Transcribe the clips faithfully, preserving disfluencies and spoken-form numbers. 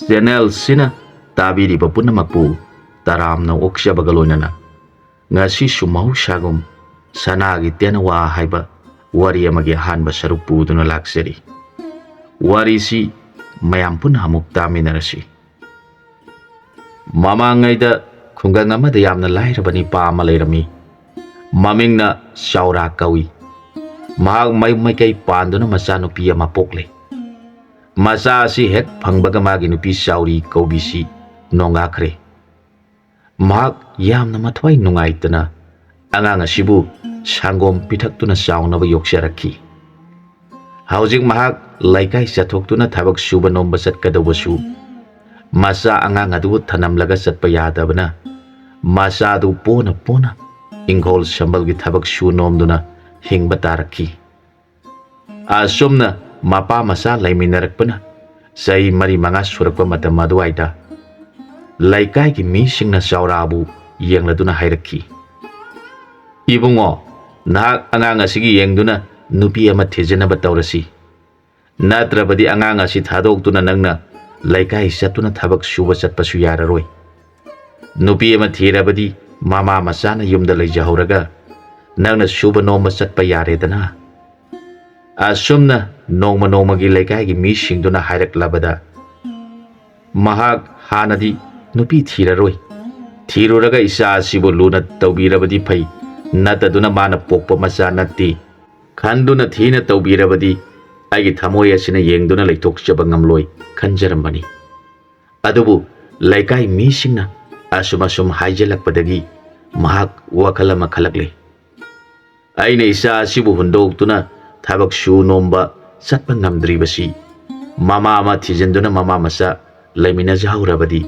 ꯆꯦꯅꯦꯜꯁꯤꯅ ꯇꯥꯕꯤꯔꯤꯕ ꯄꯨꯝꯅꯃꯛꯄꯨ ꯇꯔꯥꯝꯅ ꯑꯣꯛꯆꯕꯒ ꯂꯣꯏꯅꯅ ꯉꯁꯤꯁꯨ ꯃꯍꯧꯁꯥꯒꯨꯝ ꯁꯅꯥꯒꯤ ꯇꯦꯅꯋꯥ ꯍꯥꯏꯕ ꯋꯥꯔꯤ ꯑꯃꯒꯤ ꯑꯍꯥꯟꯕ ꯁꯔꯨꯛ ꯄꯨꯗꯨꯅ ꯂꯥꯛꯆꯔꯤ꯫ ꯋꯥꯔꯤꯁꯤ ꯃꯌꯥꯝ ꯄꯨꯟꯅ ꯑꯃꯨꯛ ꯇꯥꯃꯤꯟꯅꯔꯁꯤ꯫ ꯃꯃꯥꯡꯉꯩꯗ ꯈꯨꯡꯒꯪ ꯑꯃꯗ ꯌꯥꯝꯅ ꯂꯥꯏꯔꯕ ꯅꯤꯄꯥ ꯑꯃ ꯂꯩꯔꯝꯃꯤ꯫ ꯃꯃꯤꯡꯅ ꯆꯥꯎꯔꯥ ꯀꯧꯏ꯫ ꯃꯍꯥꯛ ꯃꯌꯨꯝ ꯃꯀꯩ ꯄꯥꯟꯗꯨꯅ ꯃꯆꯥꯅꯨꯄꯤ ꯑꯃ ꯄꯣꯛꯂꯦ꯫ ꯃꯆꯥ ꯑꯁꯤ ꯍꯦꯛ ꯐꯪꯕꯒ ꯃꯥꯒꯤ ꯅꯨꯄꯤ ꯆꯥꯎꯔꯤ ꯀꯧꯕꯤꯁꯤ ꯅꯣꯡꯉꯥꯈ꯭ꯔꯦ꯫ ꯃꯍꯥꯛ ꯌꯥꯝꯅ ꯃꯊ꯭ꯋꯥꯏ ꯅꯨꯡꯉꯥꯏꯇꯅ ꯑꯉꯥꯡ ꯑꯁꯤꯕꯨ ꯁꯪꯒꯣꯝ ꯄꯤꯊꯛꯇꯨꯅ ꯆꯥꯎꯅꯕ ꯌꯣꯛꯆꯔꯛꯈꯤ꯫ ꯍꯧꯖꯤꯛ ꯃꯍꯥꯛ ꯂꯩꯀꯥꯏ ꯆꯠꯊꯣꯛꯇꯨꯅ ꯊꯕꯛ ꯁꯨꯕ ꯅꯣꯝꯕ ꯆꯠꯀꯗꯧꯕꯁꯨ ꯃꯆꯥ ꯑꯉꯥꯡ ꯑꯗꯨꯕꯨ ꯊꯅꯝꯂꯒ ꯆꯠꯄ ꯌꯥꯗꯕꯅ ꯃꯆꯥꯗꯨ ꯄꯣꯅ ꯄꯣꯅ ꯏꯪꯈꯣꯜ ꯁꯝꯕꯜꯒꯤ ꯊꯕꯛ ꯁꯨ ꯅꯣꯝꯗꯨꯅ ꯍꯤꯡꯕ ꯇꯥꯔꯛꯈꯤ꯫ ꯑꯁꯨꯝꯅ ꯃꯄꯥ ꯃꯆꯥ ꯂꯩꯃꯤꯟꯅꯔꯛꯄꯅ ꯆꯍꯤ ꯃꯔꯤ ꯃꯉꯥ ꯁꯨꯔꯛꯄ ꯃꯇꯝ ꯑꯗꯨꯋꯥꯏꯗ ꯂꯩꯀꯥꯏꯒꯤ ꯃꯤꯁꯤꯡꯅ ꯆꯥꯎꯔꯥꯕꯨ ꯌꯦꯡꯂꯗꯨꯅ ꯍꯥꯏꯔꯛꯈꯤ, "ꯏꯕꯨꯡꯉꯣ, ꯅꯍꯥꯛ ꯑꯉꯥꯡ ꯑꯁꯤꯒꯤ ꯌꯦꯡꯗꯨꯅ ꯅꯨꯄꯤ ꯑꯃ ꯊꯤꯖꯤꯟꯅꯕ ꯇꯧꯔꯁꯤ꯫ ꯅꯠꯇ꯭ꯔꯕꯗꯤ ꯑꯉꯥꯡ ꯑꯁꯤ ꯊꯥꯗꯣꯛꯇꯨꯅ ꯅꯪꯅ ꯂꯩꯀꯥꯏ ꯆꯠꯇꯨꯅ ꯊꯕꯛ ꯁꯨꯕ ꯆꯠꯄꯁꯨ ꯌꯥꯔꯔꯣꯏ꯫ ꯅꯨꯄꯤ ꯑꯃ ꯊꯤꯔꯕꯗꯤ ꯃꯃꯥ ꯃꯆꯥꯅ ꯌꯨꯝꯗ ꯂꯩꯖꯍꯧꯔꯒ ꯅꯪꯅ ꯁꯨꯕ ꯅꯣꯝꯕ ꯆꯠꯄ ꯌꯥꯔꯦꯗꯅ꯫" ꯑꯁꯨꯝꯅ ꯅꯣꯡꯃ ꯅꯣꯡꯃꯒꯤ ꯂꯩꯀꯥꯏꯒꯤ ꯃꯤꯁꯤꯡꯗꯨꯅ ꯍꯥꯏꯔꯛꯂꯕꯗ ꯃꯍꯥꯛ ꯍꯥꯟꯅꯗꯤ ꯅꯨꯄꯤ ꯊꯤꯔꯔꯣꯏ, ꯊꯤꯔꯨꯔꯒ ꯏꯆꯥ ꯑꯁꯤꯕꯨ ꯂꯨꯅ ꯇꯧꯕꯤꯔꯕꯗꯤ ꯐꯩ, ꯅꯠꯇꯗꯨꯅ ꯃꯥꯅ ꯄꯣꯛꯄ ꯃꯆꯥ ꯅꯠꯇꯦ ꯈꯟꯗꯨꯅ ꯊꯤꯅ ꯇꯧꯕꯤꯔꯕꯗꯤ ꯑꯩꯒꯤ ꯊꯃꯣꯏ ꯑꯁꯤꯅ ꯌꯦꯡꯗꯨꯅ ꯂꯩꯊꯣꯛꯆꯕ ꯉꯝꯂꯣꯏ ꯈꯟꯖꯔꯝꯕꯅꯤ꯫ ꯑꯗꯨꯕꯨ ꯂꯩꯀꯥꯏ ꯃꯤꯁꯤꯡꯅ ꯑꯁꯨꯝ ꯑꯁꯨꯝ ꯍꯥꯏꯖꯤꯜꯂꯛꯄꯗꯒꯤ ꯃꯍꯥꯛ ꯋꯥꯈꯜ ꯑꯃ ꯈꯜꯂꯛꯂꯦ꯫ "ꯑꯩꯅ ꯏꯆꯥ ꯑꯁꯤꯕꯨ ꯍꯨꯟꯗꯣꯛꯇꯨꯅ ꯊꯕꯛ ꯁꯨ ꯅꯣꯝꯕ ꯆꯠꯄ ꯉꯝꯗ꯭ꯔꯤꯕꯁꯤ ꯃꯃꯥ ꯑꯃ ꯊꯤꯖꯤꯟꯗꯨꯅ ꯃꯃꯥ ꯃꯆꯥ ꯂꯩꯃꯤꯟꯅꯖꯍꯧꯔꯕꯗꯤ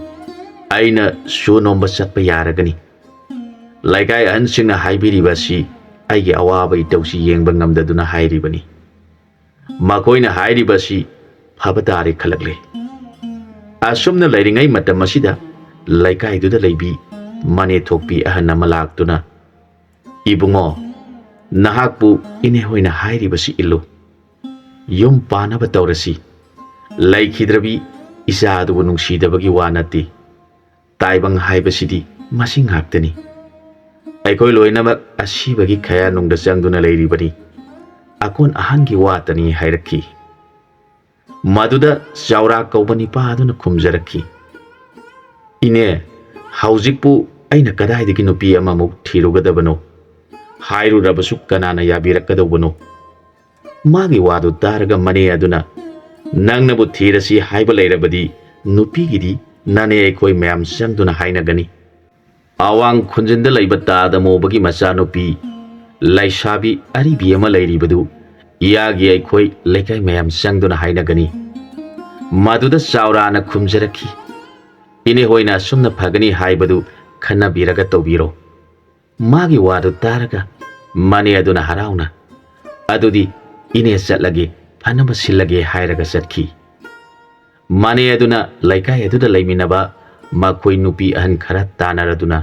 ꯑꯩꯅ ꯁꯨ ꯅꯣꯝꯕ ꯆꯠꯄ ꯌꯥꯔꯒꯅꯤ꯫ ꯂꯩꯀꯥꯏ ꯑꯍꯟꯁꯤꯡꯅ ꯍꯥꯏꯕꯤꯔꯤꯕ ꯑꯁꯤ ꯑꯩꯒꯤ ꯑꯋꯥꯕ ꯏꯇꯧꯁꯤ ꯌꯦꯡꯕ ꯉꯝꯗꯗꯨꯅ ꯍꯥꯏꯔꯤꯕꯅꯤ꯫ ꯃꯈꯣꯏꯅ ꯍꯥꯏꯔꯤꯕ ꯑꯁꯤ ꯐꯕ ꯇꯥꯔꯦ" ꯈꯜꯂꯛꯂꯦ꯫ ꯑꯁꯨꯝꯅ ꯂꯩꯔꯤꯉꯩ ꯃꯇꯝ ꯑꯁꯤꯗ ꯂꯩꯀꯥꯏꯗꯨꯗ ꯂꯩꯕꯤ ꯃꯅꯦ ꯊꯣꯛꯄꯤ ꯑꯍꯟ ꯑꯃ ꯂꯥꯛꯇꯨꯅ, "ꯏꯕꯨꯡꯉꯣ, ꯅꯍꯥꯛꯄꯨ ꯏꯅꯦ ꯍꯣꯏꯅ ꯍꯥꯏꯔꯤꯕꯁꯤ ꯏꯜꯂꯨ꯫ ꯌꯨꯝ ꯄꯥꯟꯅꯕ ꯇꯧꯔꯁꯤ꯫ ꯂꯩꯈꯤꯗ꯭ꯔꯕꯤ "ꯏꯆꯥ ꯑꯗꯨꯕꯨ ꯅꯨꯡꯁꯤꯗꯕꯒꯤ ꯋꯥ ꯅꯠꯇꯦ꯫ ꯇꯥꯏꯕꯪ ꯍꯥꯏꯕꯁꯤꯗꯤ ꯃꯁꯤ ꯉꯥꯛꯇꯅꯤ꯫ ꯑꯩꯈꯣꯏ ꯂꯣꯏꯅꯃꯛ ꯑꯁꯤꯕꯒꯤ ꯈꯌꯥꯅꯨꯡꯗ ꯆꯪꯗꯨꯅ ꯂꯩꯔꯤꯕꯅꯤ꯫ ꯑꯀꯣꯟ ꯑꯍꯟꯒꯤ ꯋꯥꯇꯅꯤ" ꯍꯥꯏꯔꯛꯈꯤ꯫ ꯃꯗꯨꯗ ꯆꯥꯎꯔꯥ ꯀꯧꯕ ꯅꯤꯄꯥ ꯑꯗꯨꯅ ꯈꯨꯝꯖꯔꯛꯈꯤ, "ꯏꯅꯦ, ꯍꯧꯖꯤꯛꯄꯨ ꯑꯩꯅ ꯀꯗꯥꯏꯗꯒꯤ ꯅꯨꯄꯤ ꯑꯃꯃꯨꯛ ꯊꯤꯔꯨꯒꯗꯕꯅꯣ? ꯍꯥꯏꯔꯨꯔꯕꯁꯨ ꯀꯅꯥꯅ ꯌꯥꯕꯤꯔꯛꯀꯗꯧꯕꯅꯣ?" ꯃꯥꯒꯤ ꯋꯥꯗꯨ ꯇꯥꯔꯒ ꯃꯅꯦ ꯑꯗꯨꯅ, "ꯅꯪꯅꯕꯨ ꯊꯤꯔꯁꯤ ꯍꯥꯏꯕ ꯂꯩꯔꯕꯗꯤ, ꯅꯨꯄꯤꯒꯤꯗꯤ ꯅꯅꯦ ꯑꯩꯈꯣꯏ ꯃꯌꯥꯝ ꯆꯪꯗꯨꯅ ꯍꯥꯏꯅꯒꯅꯤ꯫ ꯑꯋꯥꯡ ꯈꯨꯟꯖꯤꯟꯗ ꯂꯩꯕ ꯇꯥꯗ ꯃꯣꯕꯒꯤ ꯃꯆꯥꯅꯨꯄꯤ ꯂꯩꯁꯥꯕꯤ ꯑꯔꯤꯕꯤ ꯑꯃ ꯂꯩꯔꯤꯕꯗꯨ ꯏꯌꯥꯒꯤ ꯑꯩꯈꯣꯏ ꯂꯩꯀꯥꯏ ꯃꯌꯥꯝ ꯆꯪꯗꯨꯅ ꯍꯥꯏꯅꯒꯅꯤ"꯫ ꯃꯗꯨꯗ ꯆꯥꯎꯔꯥꯅ ꯈꯨꯝꯖꯔꯛꯈꯤ, "ꯏꯅꯦ ꯍꯣꯏꯅ ꯑꯁꯨꯝꯅ ꯐꯒꯅꯤ ꯍꯥꯏꯕꯗꯨ ꯈꯟꯅꯕꯤꯔꯒ ꯇꯧꯕꯤꯔꯣ"꯫ ꯃꯥꯒꯤ ꯋꯥꯗꯨ ꯇꯥꯔꯒ ꯃꯅꯦ ꯑꯗꯨꯅ ꯍꯔꯥꯎꯅ, "ꯑꯗꯨꯗꯤ ꯏꯅꯦ ꯆꯠꯂꯒꯦ, ꯐꯅꯕ ꯁꯤꯜꯂꯒꯦ" ꯍꯥꯏꯔꯒ ꯆꯠꯈꯤ꯫ ꯃꯅꯦ ꯑꯗꯨꯅ ꯂꯩꯀꯥꯏ ꯑꯗꯨꯗ ꯂꯩꯃꯤꯟꯅꯕ ꯃꯈꯣꯏ ꯅꯨꯄꯤ ꯑꯍꯟ ꯈꯔ ꯇꯥꯟꯅꯔꯗꯨꯅ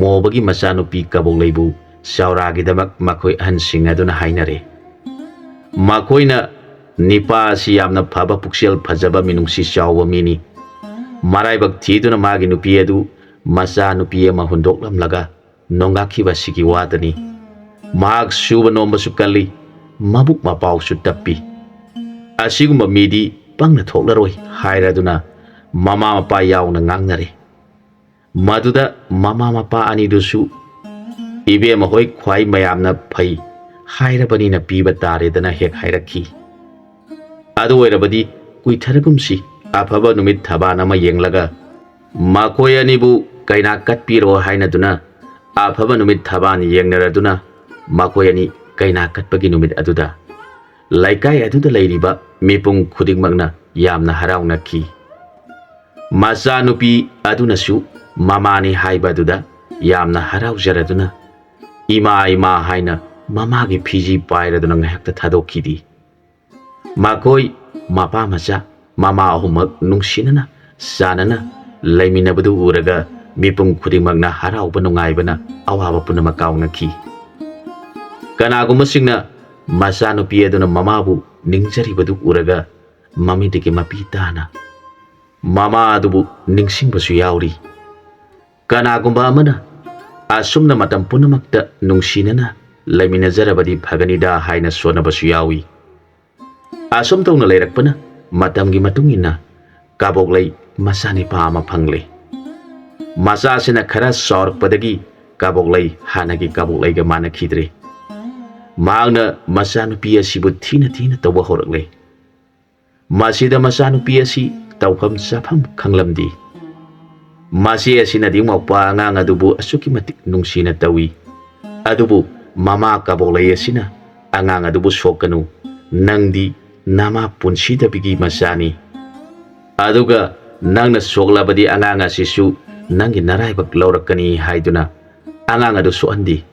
ꯃꯣꯕꯒꯤ ꯃꯆꯥꯅꯨꯄꯤ ꯀꯕꯣꯛꯂꯩꯕꯨ ꯆꯥꯎꯔꯥꯒꯤꯗꯃꯛ ꯃꯈꯣꯏ ꯑꯍꯟꯁꯤꯡ ꯑꯗꯨꯅ ꯍꯥꯏꯅꯔꯦ꯫ ꯃꯈꯣꯏꯅ, "ꯅꯤꯄꯥ ꯑꯁꯤ ꯌꯥꯝꯅ ꯐꯕ, ꯄꯨꯛꯆꯦꯜ ꯐꯖꯕ, ꯃꯤꯅꯨꯡꯁꯤ ꯆꯥꯎꯕ ꯃꯤꯅꯤ꯫ ꯃꯔꯥꯏꯕꯛ ꯊꯤꯗꯨꯅ ꯃꯥꯒꯤ ꯅꯨꯄꯤ ꯑꯗꯨ ꯃꯆꯥꯅꯨꯄꯤ ꯑꯃ ꯍꯨꯟꯗꯣꯛꯂꯝꯂꯒ ꯅꯣꯡꯉꯥꯛꯈꯤꯕ ꯑꯁꯤꯒꯤ ꯋꯥꯗꯅꯤ꯫ ꯃꯍꯥꯛ ꯁꯨꯕ ꯅꯣꯝꯕꯁꯨ ꯀꯜꯂꯤ, ꯃꯕꯨꯛ ꯃꯄꯥꯎꯁꯨ ꯇꯞꯄꯤ꯫ ꯑꯁꯤꯒꯨꯝꯕ ꯃꯤꯗꯤ ꯄꯪꯅ ꯊꯣꯛꯂꯔꯣꯏ" ꯍꯥꯏꯔꯗꯨꯅ ꯃꯃꯥ ꯃꯄꯥ ꯌꯥꯎꯅ ꯉꯥꯡꯅꯔꯦ꯫ ꯃꯗꯨꯗ ꯃꯃꯥ ꯃꯄꯥ ꯑꯅꯤꯗꯨꯁꯨ, "ꯏꯕꯦꯝꯃ ꯍꯣꯏ ꯈ꯭ꯋꯥꯏ ꯃꯌꯥꯝꯅ ꯐꯩ ꯍꯥꯏꯔꯕꯅꯤꯅ ꯄꯤꯕ ꯇꯥꯔꯦꯗꯅ" ꯍꯦꯛ ꯍꯥꯏꯔꯛꯈꯤ꯫ "ꯑꯗꯨ ꯑꯣꯏꯔꯕꯗꯤ ꯀꯨꯏꯊꯔꯒꯨꯝꯁꯤ, ꯑꯐꯕ ꯅꯨꯃꯤꯠ ꯊꯕꯥꯟ ꯑꯃ ꯌꯦꯡꯂꯒ ꯃꯈꯣꯏ ꯑꯅꯤꯕꯨ ꯀꯩꯅꯥ ꯀꯠꯄꯤꯔꯣ" ꯍꯥꯏꯅꯗꯨꯅ ꯑꯐꯕ ꯅꯨꯃꯤꯠ ꯊꯕꯥꯟ ꯌꯦꯡꯅꯔꯗꯨꯅ ꯃꯈꯣꯏ ꯑꯅꯤ ꯀꯩꯅꯥ ꯀꯠꯄꯒꯤ ꯅꯨꯃꯤꯠ ꯑꯗꯨꯗ ꯂꯩꯀꯥꯏ ꯑꯗꯨꯗ ꯂꯩꯔꯤꯕ ꯃꯤꯄꯨꯝ ꯈꯨꯗꯤꯡꯃꯛꯅ ꯌꯥꯝꯅ ꯍꯔꯥꯎꯅꯈꯤ꯫ ꯃꯆꯥꯅꯨꯄꯤ ꯑꯗꯨꯅꯁꯨ ꯃꯃꯥꯅꯤ ꯍꯥꯏꯕ ꯑꯗꯨꯗ ꯌꯥꯝꯅ ꯍꯔꯥꯎꯖꯔꯗꯨꯅ "ꯏꯃꯥ, ꯏꯃꯥ" ꯍꯥꯏꯅ ꯃꯃꯥꯒꯤ ꯐꯤꯖꯤ ꯄꯥꯏꯔꯗꯨꯅ ꯉꯥꯏꯍꯥꯛꯇ ꯊꯥꯗꯣꯛꯈꯤꯗꯦ꯫ ꯃꯈꯣꯏ ꯃꯄꯥ ꯃꯆꯥ ꯃꯃꯥ ꯑꯍꯨꯝꯃꯛ ꯅꯨꯡꯁꯤꯅꯅ ꯆꯥꯟꯅꯅ ꯂꯩꯃꯤꯟꯅꯕꯗꯨ ꯎꯔꯒ ꯃꯤꯄꯨꯝ ꯈꯨꯗꯤꯡꯃꯛꯅ ꯍꯔꯥꯎꯕ ꯅꯨꯡꯉꯥꯏꯕꯅ ꯑꯋꯥꯕ ꯄꯨꯝꯅꯃꯛ ꯀꯥꯎꯅꯈꯤ꯫ ꯀꯅꯥꯒꯨꯝꯕꯁꯤꯡꯅ ꯃꯆꯥꯅꯨꯄꯤ ꯑꯗꯨꯅ ꯃꯃꯥꯕꯨ ꯅꯤꯡꯖꯔꯤꯕꯗꯨ ꯎꯔꯒ ꯃꯃꯤꯠꯇꯒꯤ ꯃꯄꯤ ꯇꯥꯅ ꯃꯃꯥ ꯑꯗꯨꯕꯨ ꯅꯤꯡꯁꯤꯡꯕꯁꯨ ꯌꯥꯎꯔꯤ꯫ ꯀꯅꯥꯒꯨꯝꯕ ꯑꯃꯅ ꯑꯁꯨꯝꯅ ꯃꯇꯝ ꯄꯨꯝꯅꯃꯛꯇ ꯅꯨꯡꯁꯤꯅꯅ ꯂꯩꯃꯤꯟꯅꯖꯔꯕꯗꯤ ꯐꯒꯅꯤꯗ ꯍꯥꯏꯅ ꯁꯣꯟꯅꯕꯁꯨ ꯌꯥꯎꯏ꯫ ꯑꯁꯨꯝ ꯇꯧꯅ ꯂꯩꯔꯛꯄꯅ ꯃꯇꯝꯒꯤ ꯃꯇꯨꯡ ꯏꯟꯅ ꯀꯕꯣꯛꯂꯩ ꯃꯆꯥꯅꯤꯄꯥ ꯑꯃ ꯐꯪꯂꯦ꯫ ꯃꯆꯥꯁꯤꯅ ꯈꯔ ꯆꯥꯎꯔꯛꯄꯗꯒꯤ ꯀꯕꯣꯛꯂꯩ ꯍꯥꯟꯅꯒꯤ ꯀꯕꯣꯛꯂꯩꯒ ꯃꯥꯟꯅꯈꯤꯗ꯭ꯔꯦ꯫ ꯃꯍꯥꯛꯅ ꯃꯆꯥꯅꯨꯄꯤ ꯑꯁꯤꯕꯨ ꯊꯤꯅ ꯊꯤꯅ ꯇꯧꯕ ꯍꯧꯔꯛꯂꯦ꯫ ꯃꯁꯤꯗ ꯃꯆꯥꯅꯨꯄꯤ ꯑꯁꯤ ꯇꯧꯐꯝ ꯆꯥꯐꯝ ꯈꯪꯂꯝꯗꯦ꯫ ꯃꯆꯦ ꯑꯁꯤꯅꯗꯤ ꯃꯧꯄ꯭ꯋꯥ ꯑꯉꯥꯡ ꯑꯗꯨꯕꯨ ꯑꯁꯨꯛꯀꯤ ꯃꯇꯤꯛ ꯅꯨꯡꯁꯤꯅ ꯇꯧꯏ꯫ ꯑꯗꯨꯕꯨ ꯃꯃꯥ ꯀꯕꯣꯛꯂꯩ ꯑꯁꯤꯅ ꯑꯉꯥꯡ ꯑꯗꯨꯕꯨ "ꯁꯣꯛꯀꯅꯨ, ꯅꯪꯗꯤ ꯅꯃꯥ ꯄꯨꯟꯁꯤꯗꯕꯤꯒꯤ ꯃꯆꯥꯅꯤ꯫ ꯑꯗꯨꯒ ꯅꯪꯅ ꯁꯣꯛꯂꯕꯗꯤ ꯑꯉꯥꯡ ꯑꯁꯤꯁꯨ ꯅꯪꯒꯤ ꯅꯔꯥꯏꯕꯛ ꯂꯧꯔꯛꯀꯅꯤ" ꯍꯥꯏꯗꯨꯅ ꯑꯉꯥꯡ ꯑꯗꯨ ꯁꯣꯛꯍꯟꯗꯦ꯫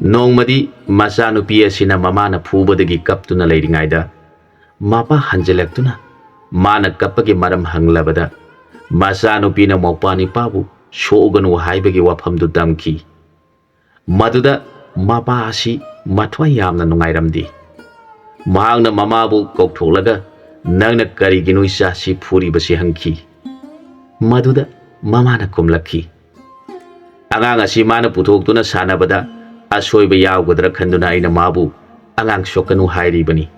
ꯅꯣꯡꯃꯗꯤ ꯃꯆꯥꯅꯨꯄꯤ ꯑꯁꯤꯅ ꯃꯃꯥꯅ ꯐꯨꯕꯗꯒꯤ ꯀꯞꯇꯨꯅ ꯂꯩꯔꯤꯉꯩꯗ ꯃꯄꯥ ꯍꯟꯖꯤꯜꯂꯛꯇꯨꯅ ꯃꯥꯅ ꯀꯞꯄꯒꯤ ꯃꯔꯝ ꯍꯪꯂꯕꯗ ꯃꯆꯥꯅꯨꯄꯤꯅ ꯃꯧꯄ꯭ꯋꯥ ꯅꯤꯄꯥꯕꯨ "ꯁꯣꯛꯎꯒꯅꯨ" ꯍꯥꯏꯕꯒꯤ ꯋꯥꯐꯝꯗꯨ ꯇꯝꯈꯤ꯫ ꯃꯗꯨꯗ ꯃꯄꯥ ꯑꯁꯤ ꯃꯊ꯭ꯋꯥꯏ ꯌꯥꯝꯅ ꯅꯨꯡꯉꯥꯏꯔꯝꯗꯦ꯫ ꯃꯍꯥꯛꯅ ꯃꯃꯥꯕꯨ ꯀꯧꯊꯣꯛꯂꯒ "ꯅꯪꯅ ꯀꯔꯤꯒꯤꯅꯣ ꯏꯆꯥꯁꯤ ꯐꯨꯔꯤꯕꯁꯤ?" ꯍꯪꯈꯤ꯫ ꯃꯗꯨꯗ ꯃꯃꯥꯅ ꯈꯨꯝꯂꯛꯈꯤ, "ꯑꯉꯥꯡ ꯑꯁꯤ ꯃꯥꯅ ꯄꯨꯊꯣꯛꯇꯨꯅ ꯁꯥꯟꯅꯕꯗ ꯑꯁꯣꯏꯕ ꯌꯥꯎꯒꯗ꯭ꯔꯥ ꯈꯟꯗꯨꯅ ꯑꯩꯅ ꯃꯥꯕꯨ ꯑꯉꯥꯡ ꯁꯣꯛꯀꯅꯨ ꯍꯥꯏꯔꯤꯕꯅꯤ"꯫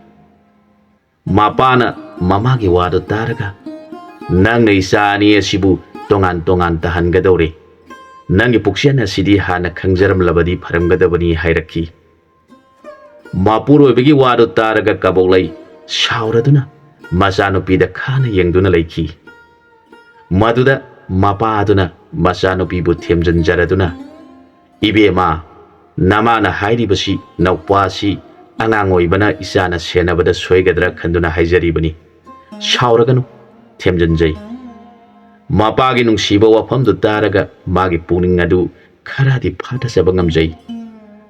ꯃꯄꯥꯅ ꯃꯃꯥꯒꯤ ꯋꯥꯗꯨ ꯇꯥꯔꯒ, "ꯅꯪꯅ ꯏꯆꯥ ꯑꯅꯤ ꯑꯁꯤꯕꯨ ꯇꯣꯉꯥꯟ ꯇꯣꯉꯥꯟ ꯇꯥꯍꯟꯒꯗꯧꯔꯦ꯫ ꯅꯪꯒꯤ ꯄꯨꯛꯆꯦꯜ ꯑꯁꯤꯗꯤ ꯍꯥꯟꯅ ꯈꯪꯖꯔꯝꯂꯕꯗꯤ ꯐꯔꯝꯒꯗꯕꯅꯤ" ꯍꯥꯏꯔꯛꯈꯤ꯫ ꯃꯄꯨꯔꯣꯏꯕꯒꯤ ꯋꯥꯗꯨ ꯇꯥꯔꯒ ꯀꯕꯣꯛꯂꯩ ꯁꯥꯎꯔꯗꯨꯅ ꯃꯆꯥꯅꯨꯄꯤꯗ ꯈꯥꯅ ꯌꯦꯡꯗꯨꯅ ꯂꯩꯈꯤ꯫ ꯃꯗꯨꯗ ꯃꯄꯥ ꯑꯗꯨꯅ ꯃꯆꯥꯅꯨꯄꯤꯕꯨ ꯊꯦꯝꯖꯤꯟꯖꯔꯗꯨꯅ, "ꯏꯕꯦꯝꯃ, ꯅꯃꯥꯅ ꯍꯥꯏꯔꯤꯕꯁꯤ ꯅꯧꯄ꯭ꯋꯥꯁꯤ ꯑꯉꯥꯡ ꯑꯣꯏꯕꯅ ꯏꯆꯥꯅ ꯁꯦꯟꯅꯕꯗ ꯁꯣꯏꯒꯗ꯭ꯔꯥ ꯈꯟꯗꯨꯅ ꯍꯥꯏꯖꯔꯤꯕꯅꯤ꯫ ꯁꯥꯎꯔꯒꯅꯨ, ꯊꯦꯝꯖꯤꯟꯖꯩ"꯫ ꯃꯄꯥꯒꯤ ꯅꯨꯡꯁꯤꯕ ꯋꯥꯐꯝꯗꯨ ꯇꯥꯔꯒ ꯃꯥꯒꯤ ꯄꯨꯛꯅꯤꯡ ꯑꯗꯨ ꯈꯔꯗꯤ ꯐꯥꯊꯖꯕ ꯉꯝꯖꯩ꯫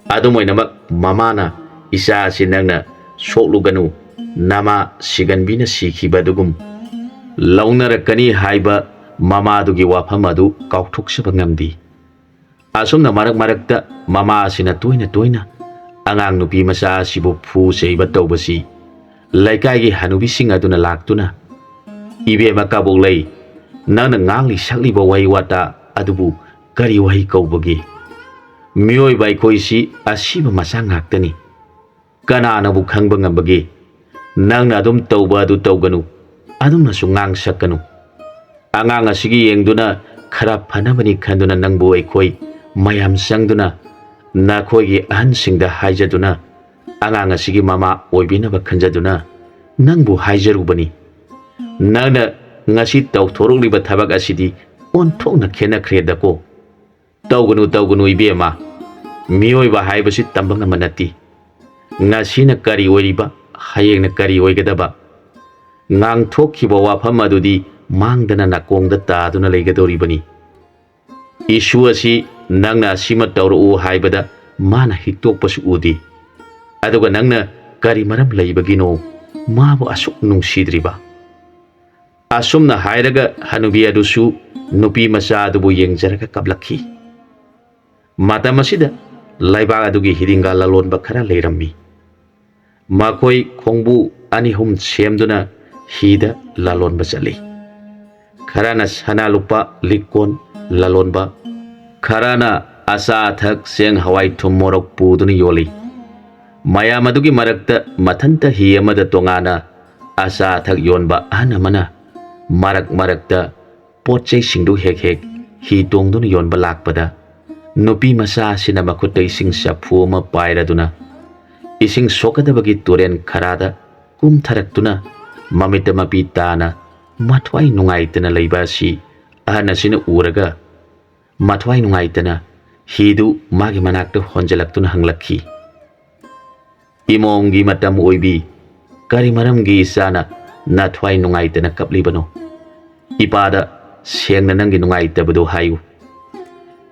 ꯑꯗꯨꯝ ꯑꯣꯏꯅꯃꯛ ꯃꯃꯥꯅ, "ꯏꯆꯥ ꯑꯁꯤ ꯅꯪꯅ ꯁꯣꯛꯂꯨꯒꯅꯨ, ꯅꯃꯥ ꯁꯤꯒꯟꯕꯤꯅ ꯁꯤꯈꯤꯕ ꯑꯗꯨꯒꯨꯝ ꯂꯧꯅꯔꯛꯀꯅꯤ" ꯍꯥꯏꯕ ꯃꯃꯥꯗꯨꯒꯤ ꯋꯥꯐꯝ ꯑꯗꯨ ꯀꯥꯎꯊꯣꯛꯆꯕ ꯉꯝꯗꯦ꯫ ꯑꯁꯨꯝꯅ ꯃꯔꯛ ꯃꯔꯛꯇ ꯃꯃꯥ ꯑꯁꯤꯅ ꯇꯣꯏꯅ ꯇꯣꯏꯅ ꯑꯉꯥꯡ ꯅꯨꯄꯤ ꯃꯆꯥ ꯑꯁꯤꯕꯨ ꯐꯨ ꯆꯩꯕ ꯇꯧꯕꯁꯤ ꯂꯩꯀꯥꯏꯒꯤ ꯍꯅꯨꯕꯤꯁꯤꯡ ꯑꯗꯨꯅ ꯂꯥꯛꯇꯨꯅ, "ꯏꯕꯦꯝꯃ ꯀꯕꯣꯛꯂꯩ, ꯅꯪꯅ ꯉꯥꯡꯂꯤ ꯁꯛꯂꯤꯕ ꯋꯥꯍꯩ ꯋꯥꯇꯥ ꯑꯗꯨꯕꯨ ꯀꯔꯤ ꯋꯥꯍꯩ ꯀꯧꯕꯒꯦ? ꯃꯤꯑꯣꯏꯕ ꯑꯩꯈꯣꯏꯁꯤ ꯑꯁꯤꯕ ꯃꯆꯥ ꯉꯥꯛꯇꯅꯤ꯫ ꯀꯅꯥꯅꯕꯨ ꯈꯪꯕ ꯉꯝꯕꯒꯦ? ꯅꯪꯅ ꯑꯗꯨꯝ ꯇꯧꯕ ꯑꯗꯨ ꯇꯧꯒꯅꯨ, ꯑꯗꯨꯝꯅꯁꯨ ꯉꯥꯡ ꯁꯛꯀꯅꯨ꯫ ꯑꯉꯥꯡ ꯑꯁꯤꯒꯤ ꯌꯦꯡꯗꯨꯅ ꯈꯔ ꯐꯅꯕꯅꯤ ꯈꯟꯗꯨꯅ ꯅꯪꯕꯨ ꯑꯩꯈꯣꯏ ꯃꯌꯥꯝ ꯆꯪꯗꯨꯅ ꯅꯈꯣꯏꯒꯤ ꯑꯍꯟꯁꯤꯡꯗ ꯍꯥꯏꯖꯗꯨꯅ ꯑꯉꯥꯡ ꯑꯁꯤꯒꯤ ꯃꯃꯥ ꯑꯣꯏꯕꯤꯅꯕ ꯈꯟꯖꯗꯨꯅ ꯅꯪꯕꯨ ꯍꯥꯏꯖꯔꯨꯕꯅꯤ꯫ ꯅꯪꯅ ꯉꯁꯤ ꯇꯧꯊꯣꯔꯛꯂꯤꯕ ꯊꯕꯛ ꯑꯁꯤꯗꯤ ꯑꯣꯟꯊꯣꯛꯅ ꯈꯦꯠꯅꯈ꯭ꯔꯦꯗꯀꯣ꯫ ꯇꯧꯒꯅꯨ, ꯇꯧꯒꯅꯨ ꯏꯕꯦꯝꯃ, ꯃꯤꯑꯣꯏꯕ ꯍꯥꯏꯕꯁꯤ ꯇꯝꯕ ꯉꯝꯕ ꯅꯠꯇꯦ꯫ ꯉꯁꯤꯅ ꯀꯔꯤ ꯑꯣꯏꯔꯤꯕ, ꯍꯌꯦꯡꯅ ꯀꯔꯤ ꯑꯣꯏꯒꯗꯕ? ꯉꯥꯡꯊꯣꯛꯈꯤꯕ ꯋꯥꯐꯝ ꯑꯗꯨꯗꯤ ꯃꯥꯡꯗꯅ ꯅꯥꯀꯣꯡꯗ ꯇꯥꯗꯨꯅ ꯂꯩꯒꯗꯧꯔꯤꯕꯅꯤ꯫ ꯏꯁꯨ ꯑꯁꯤ ꯅꯪꯅ ꯑꯁꯤꯃ ꯇꯧꯔꯛꯎ ꯍꯥꯏꯕꯗ ꯃꯥꯅ ꯍꯤꯛꯇꯣꯛꯄꯁꯨ ꯎꯗꯦ꯫ ꯑꯗꯨꯒ ꯅꯪꯅ ꯀꯔꯤ ꯃꯔꯝ ꯂꯩꯕꯒꯤꯅꯣ ꯃꯥꯕꯨ ꯑꯁꯨꯛ ꯅꯨꯡꯁꯤꯗ꯭ꯔꯤꯕ?" ꯑꯁꯨꯝꯅ ꯍꯥꯏꯔꯒ ꯍꯅꯨꯕꯤ ꯑꯗꯨꯁꯨ ꯅꯨꯄꯤ ꯃꯆꯥ ꯑꯗꯨꯕꯨ ꯌꯦꯡꯖꯔꯒ ꯀꯞꯂꯛꯈꯤ꯫ ꯃꯇꯝ ꯑꯁꯤꯗ ꯂꯩꯕꯥꯛ ꯑꯗꯨꯒꯤ ꯍꯤꯗꯤꯡꯒꯥ ꯂꯂꯣꯟꯕ ꯈꯔ ꯂꯩꯔꯝꯃꯤ꯫ ꯃꯈꯣꯏ ꯈꯣꯡꯕꯨ ꯑꯅꯤ ꯑꯍꯨꯝ ꯁꯦꯝꯗꯨꯅ ꯍꯤꯗ ꯂꯂꯣꯟꯕ ꯆꯠꯂꯤ꯫ ꯈꯔꯅ ꯁꯅꯥ ꯂꯨꯄꯥ ꯂꯤꯛꯀꯣꯟ ꯂꯂꯣꯟꯕ, ꯈꯔꯅ ꯑꯆꯥ ꯑꯊꯛ, ꯆꯦꯡ, ꯍꯋꯥꯏ, ꯊꯨꯝ, ꯃꯣꯔꯣꯛ ꯄꯨꯗꯨꯅ ꯌꯣꯜꯂꯤ꯫ ꯃꯌꯥꯝ ꯑꯗꯨꯒꯤ ꯃꯔꯛꯇ ꯃꯊꯟꯇ ꯍꯤ ꯑꯃꯗ ꯇꯣꯉꯥꯟꯅ ꯑꯆꯥ ꯑꯊꯛ ꯌꯣꯟꯕ ꯑꯍꯟ ꯑꯃꯅ ꯃꯔꯛ ꯃꯔꯛꯇ ꯄꯣꯠ ꯆꯩꯁꯤꯡꯗꯨ ꯍꯦꯛ ꯍꯦꯛ ꯍꯤ ꯇꯣꯡꯗꯨꯅ ꯌꯣꯟꯕ ꯂꯥꯛꯄꯗ, ꯅꯨꯄꯤ ꯃꯆꯥ ꯑꯁꯤꯅ ꯃꯈꯨꯠꯇ ꯏꯁꯤꯡ ꯆꯐꯨ ꯑꯃ ꯄꯥꯏꯔꯗꯨꯅ ꯏꯁꯤꯡ ꯁꯣꯛꯀꯗꯕꯒꯤ ꯇꯨꯔꯦꯟ ꯈꯔꯥꯗ ꯀꯨꯝꯊꯔꯛꯇꯨꯅ ꯃꯃꯤꯠꯇ ꯃꯄꯤ ꯇꯥꯅ ꯃꯊ꯭ꯋꯥꯏ ꯅꯨꯡꯉꯥꯏꯇꯅ ꯂꯩꯕ ꯑꯁꯤ ꯑꯍꯟ ꯑꯁꯤꯅ ꯎꯔꯒ, ꯃꯊ꯭ꯋꯥꯏ ꯅꯨꯡꯉꯥꯏꯇꯅ ꯍꯤꯗꯨ ꯃꯥꯒꯤ ꯃꯅꯥꯛꯇ ꯍꯣꯟꯖꯜꯂꯛꯇꯨꯅ ꯍꯪꯂꯛꯈꯤ, "ꯏꯃꯣꯝꯒꯤ ꯃꯇꯝ ꯑꯣꯏꯕꯤ, ꯀꯔꯤ ꯃꯔꯝꯒꯤ ꯏꯆꯥꯅ ꯅꯊ꯭ꯋꯥꯏ ꯅꯨꯡꯉꯥꯏꯇꯅ ꯀꯞꯂꯤꯕꯅꯣ? ꯏꯄꯥꯗ ꯁꯦꯡꯅ ꯅꯪꯒꯤ ꯅꯨꯡꯉꯥꯏꯇꯕꯗꯨ ꯍꯥꯏꯌꯨ꯫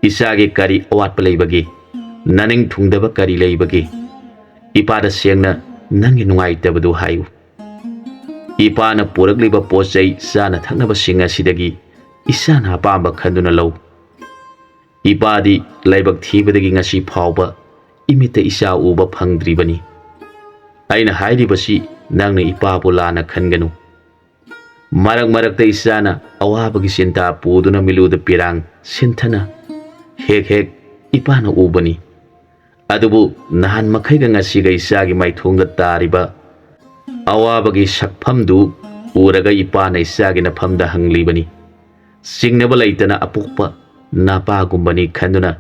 ꯏꯆꯥꯒꯤ ꯀꯔꯤ ꯑꯋꯥꯠꯄ ꯂꯩꯕꯒꯦ? ꯅꯅꯤꯡ ꯊꯨꯡꯗꯕ ꯀꯔꯤ ꯂꯩꯕꯒꯦ? ꯏꯄꯥꯗ ꯁꯦꯡꯅ ꯅꯪꯒꯤ ꯅꯨꯡꯉꯥꯏꯇꯕꯗꯨ ꯍꯥꯏꯌꯨ꯫ ꯏꯄꯥꯅ ꯄꯨꯔꯛꯂꯤꯕ ꯄꯣꯠ ꯆꯩ ꯆꯥꯅ ꯊꯛꯅꯕꯁꯤꯡ ꯑꯁꯤꯗꯒꯤ ꯏꯆꯥꯅ ꯑꯄꯥꯝꯕ ꯈꯟꯗꯨꯅ ꯂꯧ꯫ ꯏꯄꯥꯗꯤ ꯂꯥꯏꯕꯛ ꯊꯤꯕꯗꯒꯤ ꯉꯁꯤ ꯐꯥꯎꯕ ꯏꯃꯤꯠꯇ ꯏꯆꯥ ꯎꯕ ꯐꯪꯗ꯭ꯔꯤꯕꯅꯤ꯫ ꯑꯩꯅ ꯍꯥꯏꯔꯤꯕꯁꯤ ꯅꯪꯅ ꯏꯄꯥꯕꯨ ꯂꯥꯟꯅ ꯈꯟꯒꯅꯨ꯫ ꯃꯔꯛ ꯃꯔꯛꯇ ꯏꯆꯥꯅ ꯑꯋꯥꯕꯒꯤ ꯆꯤꯟꯇꯥ ꯄꯨꯗꯨꯅ ꯃꯤꯠꯂꯨꯗ ꯄꯤꯔꯥꯡ ꯁꯤꯟꯊꯅ ꯍꯦꯛ ꯍꯦꯛ ꯏꯄꯥꯅ ꯎꯕꯅꯤ꯫ ꯑꯗꯨꯕꯨ ꯅꯍꯥꯟ ꯃꯈꯩꯒ ꯉꯁꯤꯒ ꯏꯆꯥꯒꯤ ꯃꯥꯏꯊꯣꯡꯗ ꯇꯥꯔꯤꯕ ꯑꯋꯥꯕꯒꯤ ꯁꯛꯐꯝꯗꯨ ꯎꯔꯒ ꯏꯄꯥꯅ ꯏꯆꯥꯒꯤ ꯅꯐꯝꯗ ꯍꯪꯂꯤꯕꯅꯤ꯫ ꯆꯤꯡꯅꯕ ꯂꯩꯇꯅ ꯑꯄꯣꯛꯄ ꯅꯄꯥꯒꯨꯝꯕꯅꯤ ꯈꯟꯗꯨꯅ